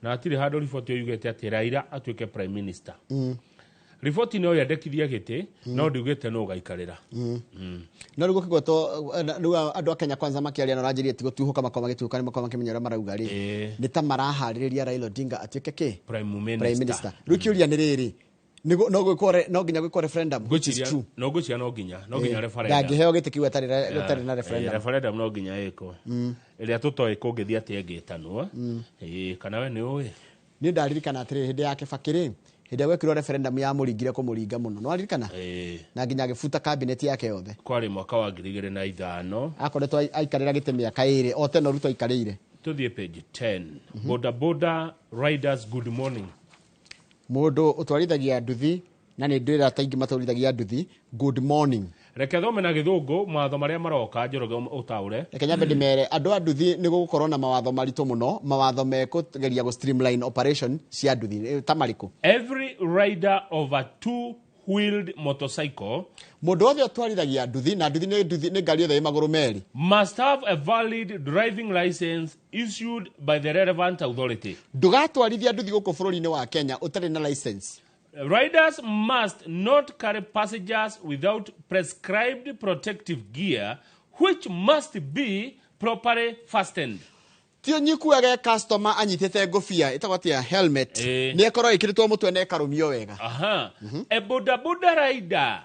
na hatirĩ handũ riboti ĩyo yugĩte atĩ Raila atuĩke Prime Minister. Riboti no yendekithie gĩtĩ, no ndiugĩte no ũgaikarĩra. No rĩu gũkĩgwetwo, rĩu andũ a Kenya Kwanza makĩaria na ũranjĩrire ti gũtuhũka makorwo magĩtuhũka, nĩ makorwo makĩmenya ũrĩa marauga rĩ. Nĩ ta maraharĩrĩria Raila Odinga atuĩke kĩ? Prime Minister. Prime Minister. Rĩu kĩũria nĩ rĩrĩ, no nginya gwĩkwo referendum, which is true. No ngwĩciria no nginya, no nginya referendum. Ndangĩheo gĩtĩ kĩu ĩtarĩ na referendum. Referendum no nginya ĩkwo. Ĩrĩa tũtoĩ kũngĩthiĩ atĩa ĩngĩtanwo. Kana we nĩ ũĩ? Niĩ ndaririkana atĩrĩrĩ, hĩndĩ ya Kibaki rĩ, hĩndĩ ĩrĩa gwekirwo referendum ya mũringire kũmũringa mũno. Nĩ waririkana? Na nginya agĩbuta cabinet yake yothe. Kwarĩ mwaka wa ngiri igĩrĩ na ithano. Akoretwo aikarĩra gĩtĩ mĩaka ĩrĩ, o tene Ruto aikarĩire. Tũthiĩ page 10. Boda boda riders, good morning. Mũndũ ũtwarithagia nduthi, na nĩ ndwĩra ta ingĩ matwarithagia nduthi, good morning. Reke thome na gĩthũngũ mawatho marĩa maroka, Njoroge ũtaũre. Reke nyambe ndĩmere andũ a nduthi nĩ gũgũkorwo na mawatho maritũ mũno, mawatho mekũgeria gũ streamline operation cia nduthi, ta marĩkũ? Every rider of a two-wheeled motorcycle, mũndũ wothe ũtwarithagia nduthi, na nduthi nĩ nduthi, nĩ ngari yothe ĩ magũrũ merĩ, must have a valid driving license issued by the relevant authority. Ndũgatwarithia nduthi gũkũ bũrũri-inĩ wa Kenya ũtarĩ na license. Riders must not carry passengers without prescribed protective gear, which must be properly fastened. Ti ũnyikuage customer anyitĩte ngũbia ĩtagwo atĩa, helmet. Nĩ ĩkorwo ĩkĩrĩtwo mũtwe na ĩkarũmio wega. A boda boda rider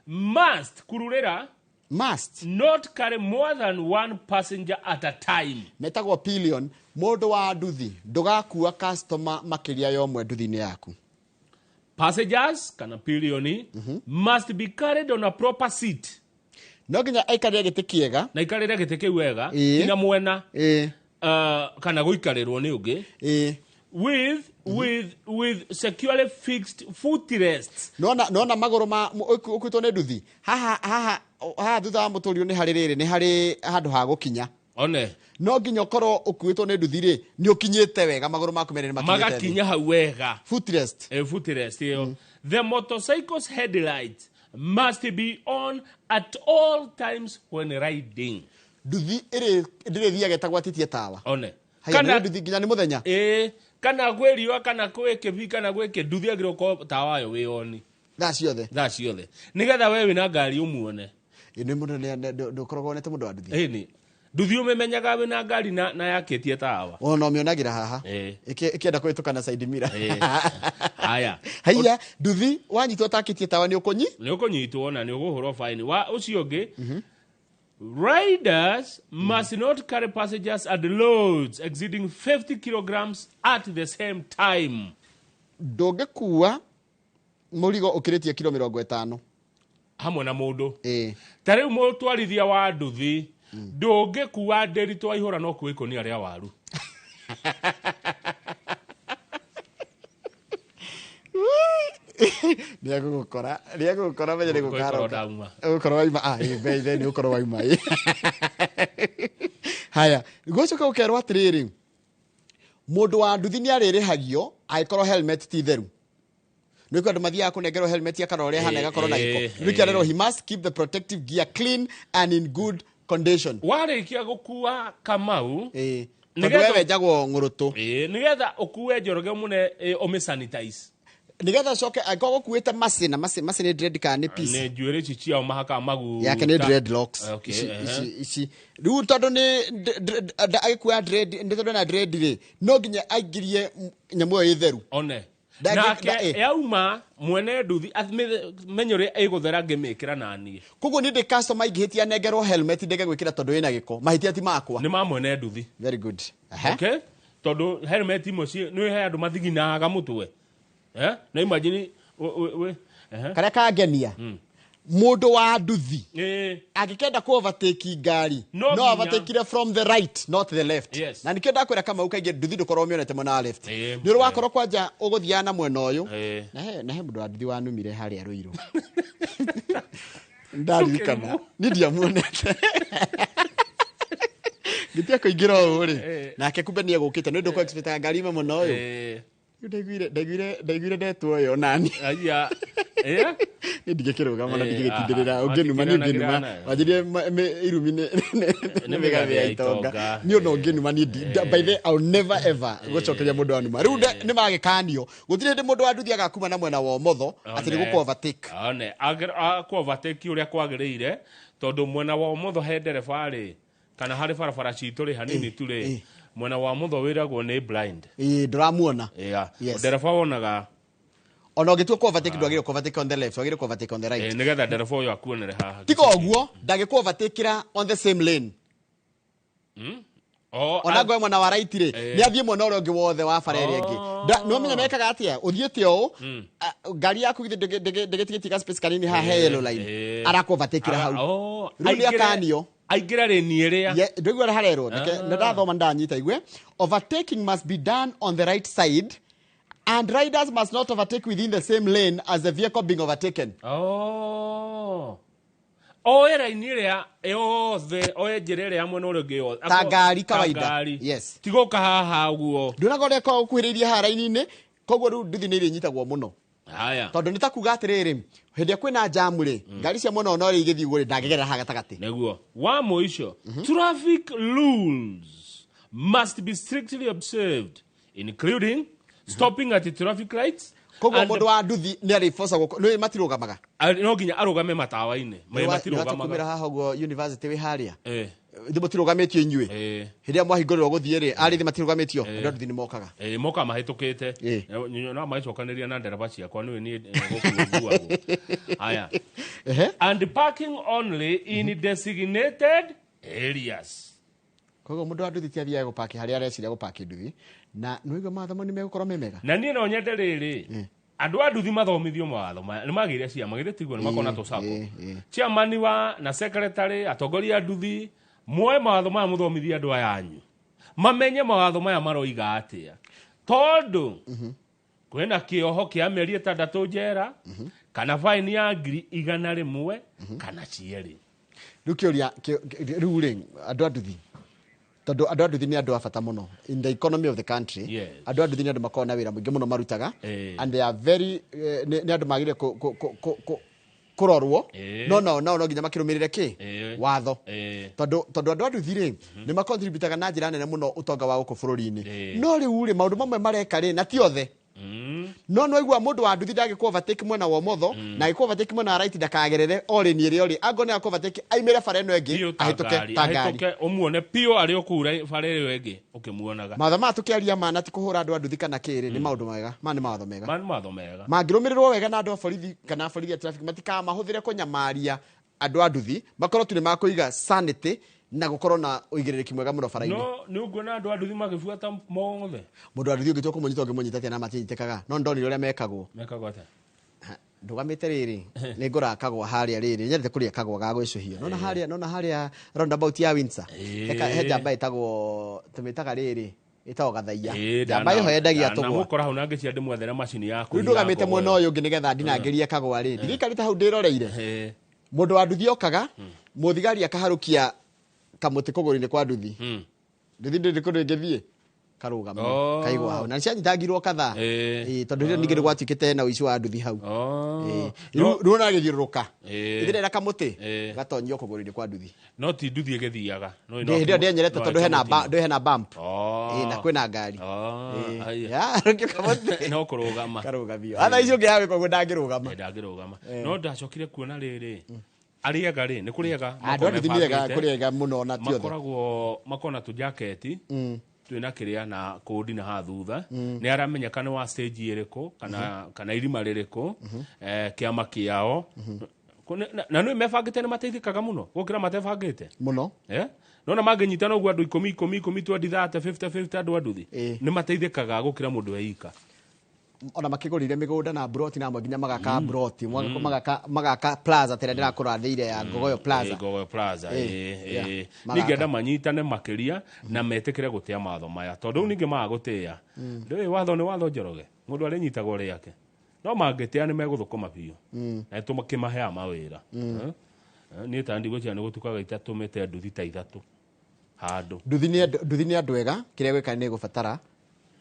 must kururera must not carry more than one passenger at a time. Metagwo pillion. Mũndũ wa nduthi ndũgakua customer makĩria ya ũmwe nduthi-inĩ yaku. Passengers kana pilioni must be carried on a proper seat. No nginya aikarĩre gĩtĩ kĩega. Na aikarĩre gĩtĩ kĩu wega, Ĩĩ. tina mwena. Ĩĩ. Kana gũikarĩrwo nĩ ũngĩ. Ĩĩ. With securely fixed footrests. Nona magũrũ ma ũkuĩtwo nĩ nduthi. Haha haha haha thutha wa mũtũrirũ nĩ harĩ rĩrĩ, nĩ harĩ handũ ha gũkinya. One. No nginya ũkorwo ũkuĩtwo nĩ nduthi rĩ, nĩ ũkinyĩte wega, magũrũ maku merĩ nĩ makinyĩte thĩ. Magakinya hau wega. Footrest. Footrest ĩyo. The motorcycle's headlight must be on at all times when riding. Nduthi ĩrĩ ndĩrĩthiaga ĩtagwatĩtie tawa. One. Haya, nĩ nduthi nginya nĩ mũthenya. Ĩĩ, kana kwĩ riũa, kana kwĩ kĩbii, kana gwĩ kĩ, nduthi agĩrĩirwo gũkorwo tawa wayo wĩ on. Thaa ciothe. Thaa ciothe. Nĩgetha we wĩna ngari ũmuone. Ĩ, nĩ mũndũ ndũkoragwo wonete mũndũ wa nduthi. Ĩni. Nduthi ũmĩmenyaga wĩna ngari na yakĩtie tawa. Ona ũmĩonagĩra haha. Ĩĩ. Ĩkĩenda kũhĩtũka na side mirror. Ĩĩ. Haya. Haiya, nduthi wanyitwo ũtakĩtie tawa nĩ ũkũnyi? Nĩ ũkũnyitwo na nĩ ũkũhũrwo fine. Wa ũcio ũngĩ, riders must not carry passengers and loads exceeding 50 kilograms at the same time. Ndũngĩkua mũrigo ũkĩrĩtie kilo 50. Hamwe na mũndũ. Ĩĩ. Ta rĩu mũtwarithia wa nduthi, ndũngĩkua ndĩritũ waihũra no kuua ikũnia rĩa waru. Nĩ egũgũkora, nĩ egũgũkora menye nĩ Ngũgũkorwo gũkaroka. ndauma. Ũgũkorwo waima, ĩ, be, nĩ ũgũkorwo waima, ĩ. Haya, gũcoka gũkerwo atĩrĩrĩ, mũndũ wa nduthi nĩ arĩrĩhagio angĩkorwo helmet ti theru. Nĩ kwĩ andũ mathiaga kũnengerwo helmet akarora ũrĩa ĩhana ĩgakorwo na gĩko. Rĩu kĩarerwo he must keep the protective gear clean and in good condition. Warĩkia gũkua Kamau, Ĩĩ. Tondũ we wenjagwo ng'ũrũtũ. Ĩĩ, nĩgetha ũkue Njoroge mũne, ũmĩ sanitize. Nĩgetha ũcoke angĩkorwo gũkuĩte macĩ na macĩ, macĩ nĩ dread kana nĩ piece. Nĩ njuĩrĩ ici ciao mahakaga maguta. Yake nĩ dreadlocks. Okay, Ici, ici, ici. Rĩu tondũ nĩ agĩkua dread, nĩ tondũ ena dread rĩ, no nginya aingĩrie nyamũ ĩyo ĩ theru. One. Ndangĩ- Nake yauma mwene nduthi menye ũrĩa ĩgũthera ngĩmĩkĩra naniĩ. Koguo niĩ ndĩ customer ingĩhĩtia nengerwo helmet ndege gwĩkĩra tondũ ĩna gĩko. Mahĩtia ti makwa. Nĩ ma mwene nduthi. Very good. Okay? Tondũ helmet imwe nĩ he andũ mathiginaga mũtwe. Na imagine we. Karĩa kangenia. Mũndũ wa nduthi. Angĩkenda ku overtake ngari, No no nginya. overtake from the right, not the left. Yes. Na nikĩo ndakwĩra Kamau kaingĩ nduthi ndũkorwo ũmĩonete mwena wa left. Nĩ ũrĩ wakorwo kwanja ũgũthiaga na mwena ũyũ. Na he mũndũ wa nduthi wanumire harĩa Rũirũ. Ndaririkana. Niĩ ndiamuonete. Ngĩtia kũingĩra ũũ rĩ. Nake kumbe nĩ egũkĩte. Nĩ ũndũ ũkũ expect ngari ime mwena ũyũ. Rĩu ndaiguire ndetwo ĩyo nani. Aya. Niĩ ndingĩkĩrũgama na ndingĩgĩtindĩrĩra. Ũngĩnuma, niĩ ũngĩnuma. Wanjĩrire irumi nĩ mĩgathĩ ya itonga. Niĩ ona ũngĩnuma, niĩ by the way, I'll never ever gũcokeria mũndũ wanuma. Rĩu nĩ magĩkanio. Gũtirĩ hĩndĩ mũndũ wa nduthi agakuma na mwena wa ũmotho atĩ nĩ gũkũ overtake. One. Akũ overtake ũrĩa kwagĩrĩire, tondũ mwena wa ũmotho he ndereba rĩ, kana harĩ barabara citũ rĩ hanini tu rĩ, mwena wa ũmotho wĩragwo nĩ blind. Ĩĩ, ndũramuona. Yeah. Yes. Ndereba wonaga. Ona ũngĩtua kũ overtake ndwagĩrĩirwo kũ overtake on the left, wagĩrĩirwo kũ overtake on the right. Nĩgetha ndereba ũyũ akuonere haha. Tiga ũguo, ndangĩkũ overtakeĩra on the same lane. Ona ngwe mwena wa right rĩ, nĩ athiĩ mwena ũrĩa ũngĩ wothe wa bara ĩrĩa ĩngĩ. Nĩ wamenya mekaga atĩa? Ũthiĩte ũũ, ngari yaku githĩ ndĩgĩtigĩtie ga space kanini haha he yellow line. Arakũ overtakeĩra hau. Rĩu nĩ akanio. Aingĩre lane ĩrĩa. Ye, ndũigua ũrĩa harerwo. Reke, nĩ ndathoma ndanyita igue. Overtaking must be done on the right side and riders must not overtake within the same lane as the vehicle being overtaken. Oe raini ĩrĩa yothe, oe njĩra ĩrĩa ya mwena ũrĩa ũngĩ yothe. Ta ngari Ta kawaida. ngari. Yes. Tigoka haha ũguo. Nduonaga ũrĩa ĩkoragwo ũkuhĩrĩirie haha raini-inĩ, koguo rĩu nduthi nĩ irĩnyitagwo mũno. Haya. Tondũ nĩ ta kuga atĩrĩrĩ, hĩndĩ ĩrĩa kwĩna jamu rĩ, ngari cia mwena ũyũ no rĩ igĩthiĩ ũguo rĩ, ndangĩgerera haha gatagatĩ. Nĩguo. Wa mũico, traffic rules must be strictly observed, including stopping at the traffic lights. Koguo and mũndũ wa nduthi nĩ arĩbocagwo nĩ matirũgamaga. No nginya arũgame matawa-inĩ. Nĩ Matirũgamaga. kumĩra haha ũguo university wĩ harĩa. Ithuĩ mũtirũgamĩtio inyuĩ. Hĩndĩ ĩrĩa mwahingũrĩrwo gũthiĩ rĩ, arĩthi matirũgamĩtio, andũ a nduthi nĩ mokaga. Moka mahĩtũkĩte. No magĩcokanĩria na ndereba ciakwa, nĩwe niĩ, gũkũ nguagwo. Haya. And parking only in designated areas. Koguo mũndũ wa nduthi ti athiaga gũpaki harĩa areciria gũpaki nduthi, na nĩwaigua mathomo nĩ megũkorwo me mega. Na niĩ no nyende rĩrĩ, Andũ a nduthi mathomithio mawatho maya nĩ magĩire ciama githĩ tiguo nĩ makona tũcako chairman wa na secretary atongoria a nduthi muoe mawatho maya mũthomithie andũ aya anyu mamenye mawatho maya maroiga atĩa tondũ kwĩna kĩoho kĩa mĩeri 6 njera kana faini ya 100,000 kana cierĩ. Rĩu kĩũria rĩu rĩ andũ a nduthi tondũ andũ a nduthi nĩ andũ a bata mũno in the economy of the country. Yes. Andũ a nduthi nĩ andũ makoragwo na wĩra mũingĩ mũno marutaga and they are very nĩ andũ magĩrĩire kũrorwo no nao no nginya makĩrũmĩrĩre kĩ watho tondũ andũ a nduthi rĩ nĩ macontributaga na njĩra nene mũno ũtonga wa gũkũ bũrũri-inĩ. No rĩu rĩ maũndũ mamwe mareka rĩ na ti othe no no igua mũndũ wa nduthi ndangĩkũ overtake mwena wa ũmotho na agĩkũ overtake mwena wa right ndakagerere ori nĩ ĩrĩa ori angorwo nĩ akũ overtake aimĩre bara ĩno ĩngĩ ahĩtũke ta ngari ahĩtũke ũmuone piũ arĩ o kũu bara ĩyo ĩngĩ ũkĩmuonaga. Mawatho maya tũkĩaria ma na ti kũhũra andũ a nduthi kana kĩrĩ nĩ maũndũ mega maya nĩ mawatho mega maya nĩ mawatho mega mangĩrũmĩrĩrwo wega na andũ a borithi kana borithi a traffic matikamahũthĩre kũnyamaria andũ a nduthi makorwo tu nĩ makũiga sanity na gukorwo na uigirĩrĩki mwega mũno bara-inĩ. No nĩ ũkuona andũ a nduthi magĩbuata mothe. Mũndũ wa nduthi ũngĩtua kũmũnyita ũngĩmũnyita atĩa na matinyitĩkaga no ndonire ũrĩa mekagwo. Mekagwo atĩa? Ndũgamĩte rĩrĩ nĩ ngũraga kagwa harĩa rĩrĩ nyendete kũrĩa kagwa ga gwĩcũhio nona harĩa nona harĩa roundabout ya Windsor he njamba ĩtagwo tũmĩtaga rĩrĩ ĩtagwo Gathaiya njamba ĩho yendagia tũgwa ndamũkora hau na ngĩcia ndĩmwethere macini ya kũiga. Rĩu ndũgamĩte mwena ũyũ ũngĩ nĩgetha ndinangĩrie kagwa rĩ ndirikari hau ndĩroreire mũndũ wa nduthi okaga mũthigari akaharũkia kamũtĩ kũgũrũ-inĩ kwa nduthi nduthi ndĩrĩ kũndũ ĩngĩthiĩ karũgama kaigwa hau na nĩcianyitangirwo kadhaa tondũ rĩrĩa ningĩ nĩgwatuĩkĩte na ũici wa nduthi hau rĩu ona agĩthiũrũrũka ithĩrĩra kamũtĩ gatonyio kũgũrũ-inĩ kwa nduthi no ti nduthi ĩgĩthiaga hĩndĩ ĩyo ndĩenyerete tondũ hena bump na kwĩna ngari kamũtĩ no kũrũgama karũgamio atha icio ũngĩ yagwĩka ũguo ndangĩrũgama no ndacokire kuona rĩrĩ ariega rĩ nĩ kũrĩega andũ a nduthi nĩ kũrĩega mũno na ti othe makoragwo makona tũ jaketi twĩna kĩrĩa na kũndi na haha thutha nĩ aramenyeka nĩ wa stage ĩrĩkũ kana irima rĩrĩkũ kĩama kĩao na nĩ mebangĩte nĩ mateithĩkaga mũno gũkĩra matebangĩte mũno nona mangĩnyitana ũguo andũ 10 10 10 20 30 50 50 andũ a nduthi nĩ mateithĩkaga gũkĩra mũndũ eika. Ona makĩgũrire mĩgũnda na broti na amwe nginya magaka broti magaka plaza tera ndĩrakũrathĩire ya Ngogoyo Plaza. Ngogoyo Plaza ningĩenda manyitane makĩria na metĩkĩre gũtĩa mawatho maya tondũ ningĩ maga gũtĩa ndũĩ watho nĩ watho Njoroge mũndũ arĩnyitagwo rĩake no mangĩtĩa nĩ megũthũkũma biũ na tũkĩmaheaga mawĩra. Niĩ ta ndigwĩciria nĩ gũtukaga itatũmĩte nduthi ta 3 handũ. Nduthi nĩ andũ ega kĩrĩa gwĩka nĩ gũbatara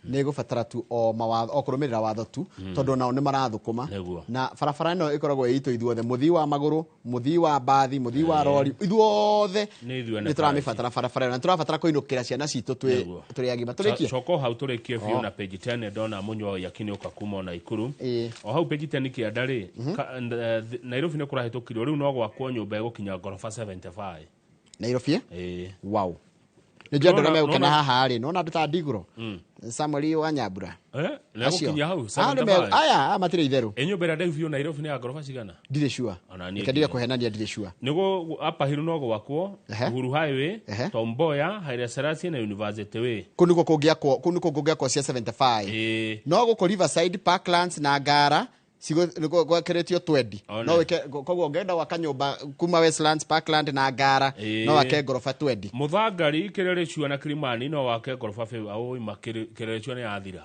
nĩ gũbatara tu o mawatho o kũrũmĩrĩra watho tu tondũ nao nĩ marathũkũma na barabara ĩno ĩkoragwo ĩ itũ ithuothe mũthii wa magũrũ mũthii wa mbathi mũthii wa rori ithuothe nĩ tũramĩbatara barabara ĩno na tũrabatara kũinũkĩra ciana citũ tũrĩ agima. Tũrĩkie coka hau tũrĩkie biũ na page 10 ndona Mũnywa Yakini ũka kuma ona Ikuru o hau page 10 kĩanda rĩ Nairobi nĩ kũrahĩtũkirio rĩu no gwakwo nyũmba ĩgũkinya ngoroba 75 Nairobi. Wow nĩ njũĩ andũ arĩa megũkena haha rĩ nona andũ ta Ndigũro Samuel wa Nyambura nĩgũkinya hau 75 aya matirĩ itherũ. Ĩ nyũmba ĩrĩa ndaihu biũ Nairobi nĩ ya ngoroba cigana? Ndirĩ sure reke ndige kũhenania ndirĩ sure. Nĩguo Upper Hill no gwakwo Uhuru Highway Tom Mboya Haile Selassie na University Way kũu nĩkuo kũngĩakwo kũu nĩkuo kũngĩakwo cia 75 no gũkũ Riverside Parklands na Ngara gwakĩrĩtio 20 no wĩke koguo ũngĩenda gwaka nyũmba kuma Westlands Parkland na Ngara no wake ngoroba 20. Mũthangari Kĩrĩrĩcua na Kilimani no wake ngoroba oima Kĩrĩrĩcua nĩ yathira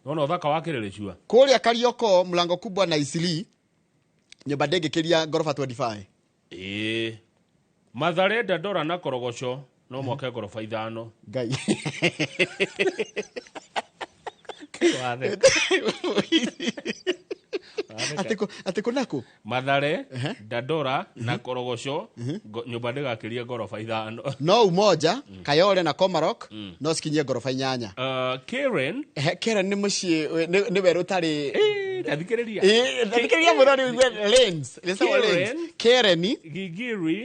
nona ũthaka wa Kĩrĩrĩcua kũrĩa Karioko Mlango Kubwa na Isili nyũmba ndĩngĩkĩria ngoroba 25. Mathare Dandora na Korogoco no mwake ngoroba 5. Ngai Atĩ kũnaku Mathare Dandora na Korogoco nyũmba ndĩgakĩrie ngoroba 5. No Umoja Kayole na Komarok no cikinyie ngoroba 8. Karen Karen nĩ mũciĩ nĩ werũ ũtarĩ ndathikĩrĩria ndathikĩrĩria mũno rĩu igue lanes lanes Karen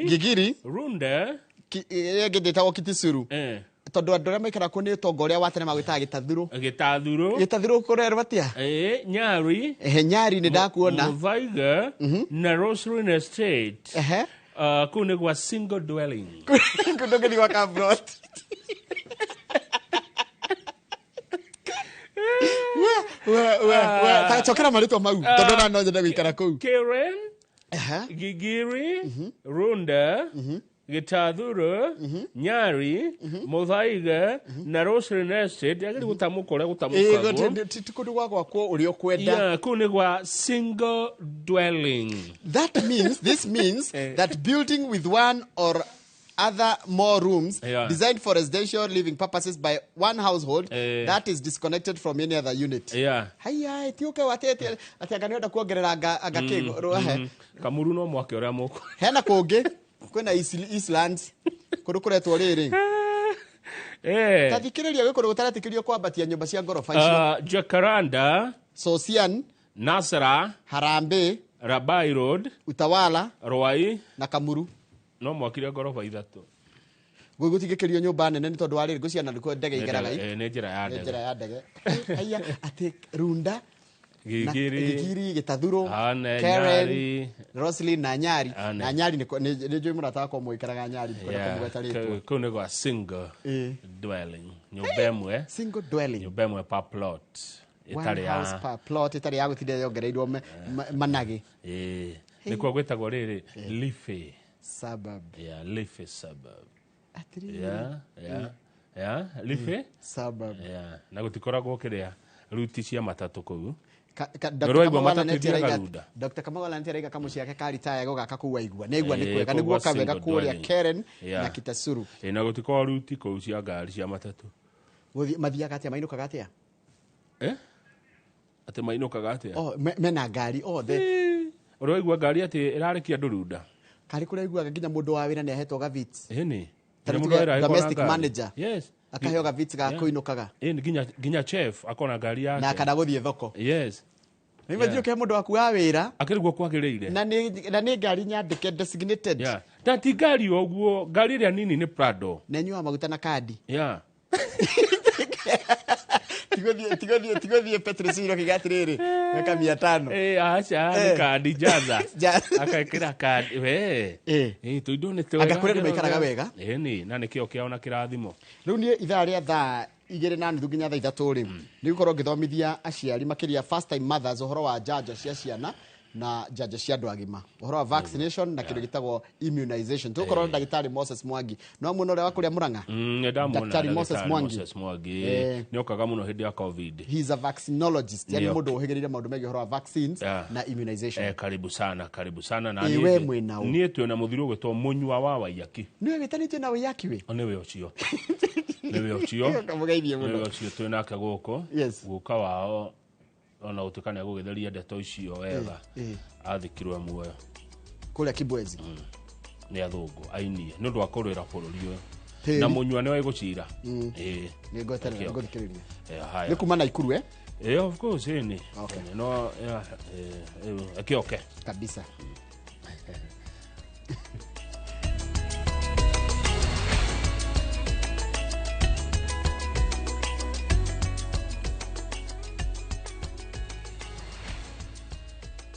Gigiri Runda ĩrĩa ĩngĩ ndĩtagwo Kitisuru tondũ andũ arĩa maikaraga kũu nĩ ũtonga ũrĩa wa tene magwĩtaga gĩtathurũ gĩtathurũ kũrerwo atĩa Nyari Nyari nĩ ndakuona Muthaiga na Roslyn Estate kũu nĩ gwa single dwelling kũu ndũngĩthiĩ gwaka plot. We we we ta cokera marĩtwa mau tondũ na no nyende gũikara kũu. Karen, Gigiri, Runda, Gitathuru, Nyari, Muthaiga na Roslyn Estate yagĩrĩirwo gũtamũka ũrĩa gũtamũkagwo. Ti kũndũ gwa gwakwo ũrĩa ũkwenda. Yeah, kũu nĩ gwa single dwelling. That means, this means that building with one or other more rooms designed for residential living purposes by one household that is disconnected from any other unit. Haya, etiuke ati ati ati anga nĩenda kuongerera anga anga kĩ rwahe. Kamuru no mwake ũrĩa mũkũ. Hena kũngĩ kwĩna Eastlands kũndũ kũretwo rĩrĩ. Ta thikĩrĩria gwĩ kũndũ gũtaretĩkĩrio kwambatia nyũmba cia ngoroba icio. Jacaranda, Sosian, Nasra, Harambee, Rabai Road, Utawala, Ruai na Kamuru. No mwakire ngoroba ithatũ. Gũtigĩkĩrio nyũmba nene nĩ tondũ wa rĩrĩ ngũciana nĩkuo ndege igeraga. Nĩ njĩra ya ndege. Nĩ njĩra ya ndege. Haya, atĩ Runda, Gigiri, Gigiri, Gitathuro, Karen, Roslyn na Nyari. Na Nyari nĩ njũĩ mũrata wakwa ũmwe ũikaraga Nyari, ndikwenda kũmũgweta rĩtwa. Kũu nĩ gwa single dwelling. Nyũmba ĩmwe. Single dwelling. Nyũmba ĩmwe per plot. One house per plot ĩtarĩ ya gũtinda yongereirwo managĩ. Nĩkuo gwĩtagwo rĩrĩ leafy suburb. Yeah, leafy suburb. Yeah, yeah. Yeah, leafy suburb. Yeah, na gũtikoragwo kĩrĩa ruti cia matatũ kũu. Dr. Kamau Alaneti araiga kamũciĩ gake ka retire gũgaka kũu aigua. Nĩ aigua nĩ kwega, nĩguo kawega kũrĩa Karen na Kitasuru. Na gũtikoragwo ruti kũu cia ngari cia matatũ. Mathiaga atĩa, mainũkaga atĩa? Atĩ mainũkaga atĩa? Oh, mena ngari othe. Ũrĩa waigua ngari atĩ ĩrarekia andũ Runda. Karĩ kũrĩa aiguaga nginya mũndũ wa wĩra nĩ ahetwo gavits. Ĩni. Domestic manager. Yes. Akaheo gavits ga kũinũkaga. Ĩni, nginya chef akona ngari yake. Na kana gũthiĩ thoko. Yes. Nĩ imagine ũkĩhe mũndũ waku wa wĩra. Akĩrĩ guo kwagĩrĩire. Na nĩ ngari nyandĩke designated. Yeah. Na ti ngari o ũguo, ngari ĩrĩa nini nĩ Prado. Na ĩnyuaga maguta na kandi. Yeah. Tigũthiĩ Petrosino kiuga atĩrĩrĩ, weka 500. Aca, nĩ kandi jaza. Agekĩra kandi, we. Tũindo nĩ twega. Anga kũrĩa andũ maikaraga wega. Ĩni, na nĩkĩo kĩao na kĩrathimo. Rĩu niĩ ithaa rĩa thaa 2:30 nginya thaa 3 rĩ, nĩ gũkorwo ngĩthomithia aciari makĩria first time mothers ũhoro wa njanjo cia ciana na njanjo cia andũ agima, ũhoro wa vaccination na kĩndũ gĩtagwo immunization. Tũgũkorwo na ndagĩtarĩ Moses Mwangi. No muona ũrĩa wa kũrĩa Murang'a? Ndamwona Moses Mwangi. Nĩ okaga mũno hĩndĩ ya COVID. He is a vaccinologist, yani mũndũ ũhĩgĩrĩire maũndũ megiĩ ũhoro wa vaccines na immunization. Karibu sana, karibu sana. Na we mwĩna ũ? Niĩ twĩna mũthuri ũgwĩtwo Mũnyua wa Waiyaki. Nĩwe wĩtanĩtio na Waiyaki we? Nĩwe ũcio. Nĩwe ũcio. Kamũgeithie mũno. Nĩwe ũcio twĩnake gũkũ. Guka wao ona gũtuĩka nĩ agũgĩtheria ndeto icio wega, athikirwe muoyo kũrĩa Kibwezi nĩ athũngũ ainie nĩ ũndũ wa kũrũĩra bũrũri ũyũ na mũnyua nĩwe gũcira. Nĩ ngweterera ngũthikĩrĩria. Nĩ kuma Naikuru of course ĩni. No akĩoke kabisa.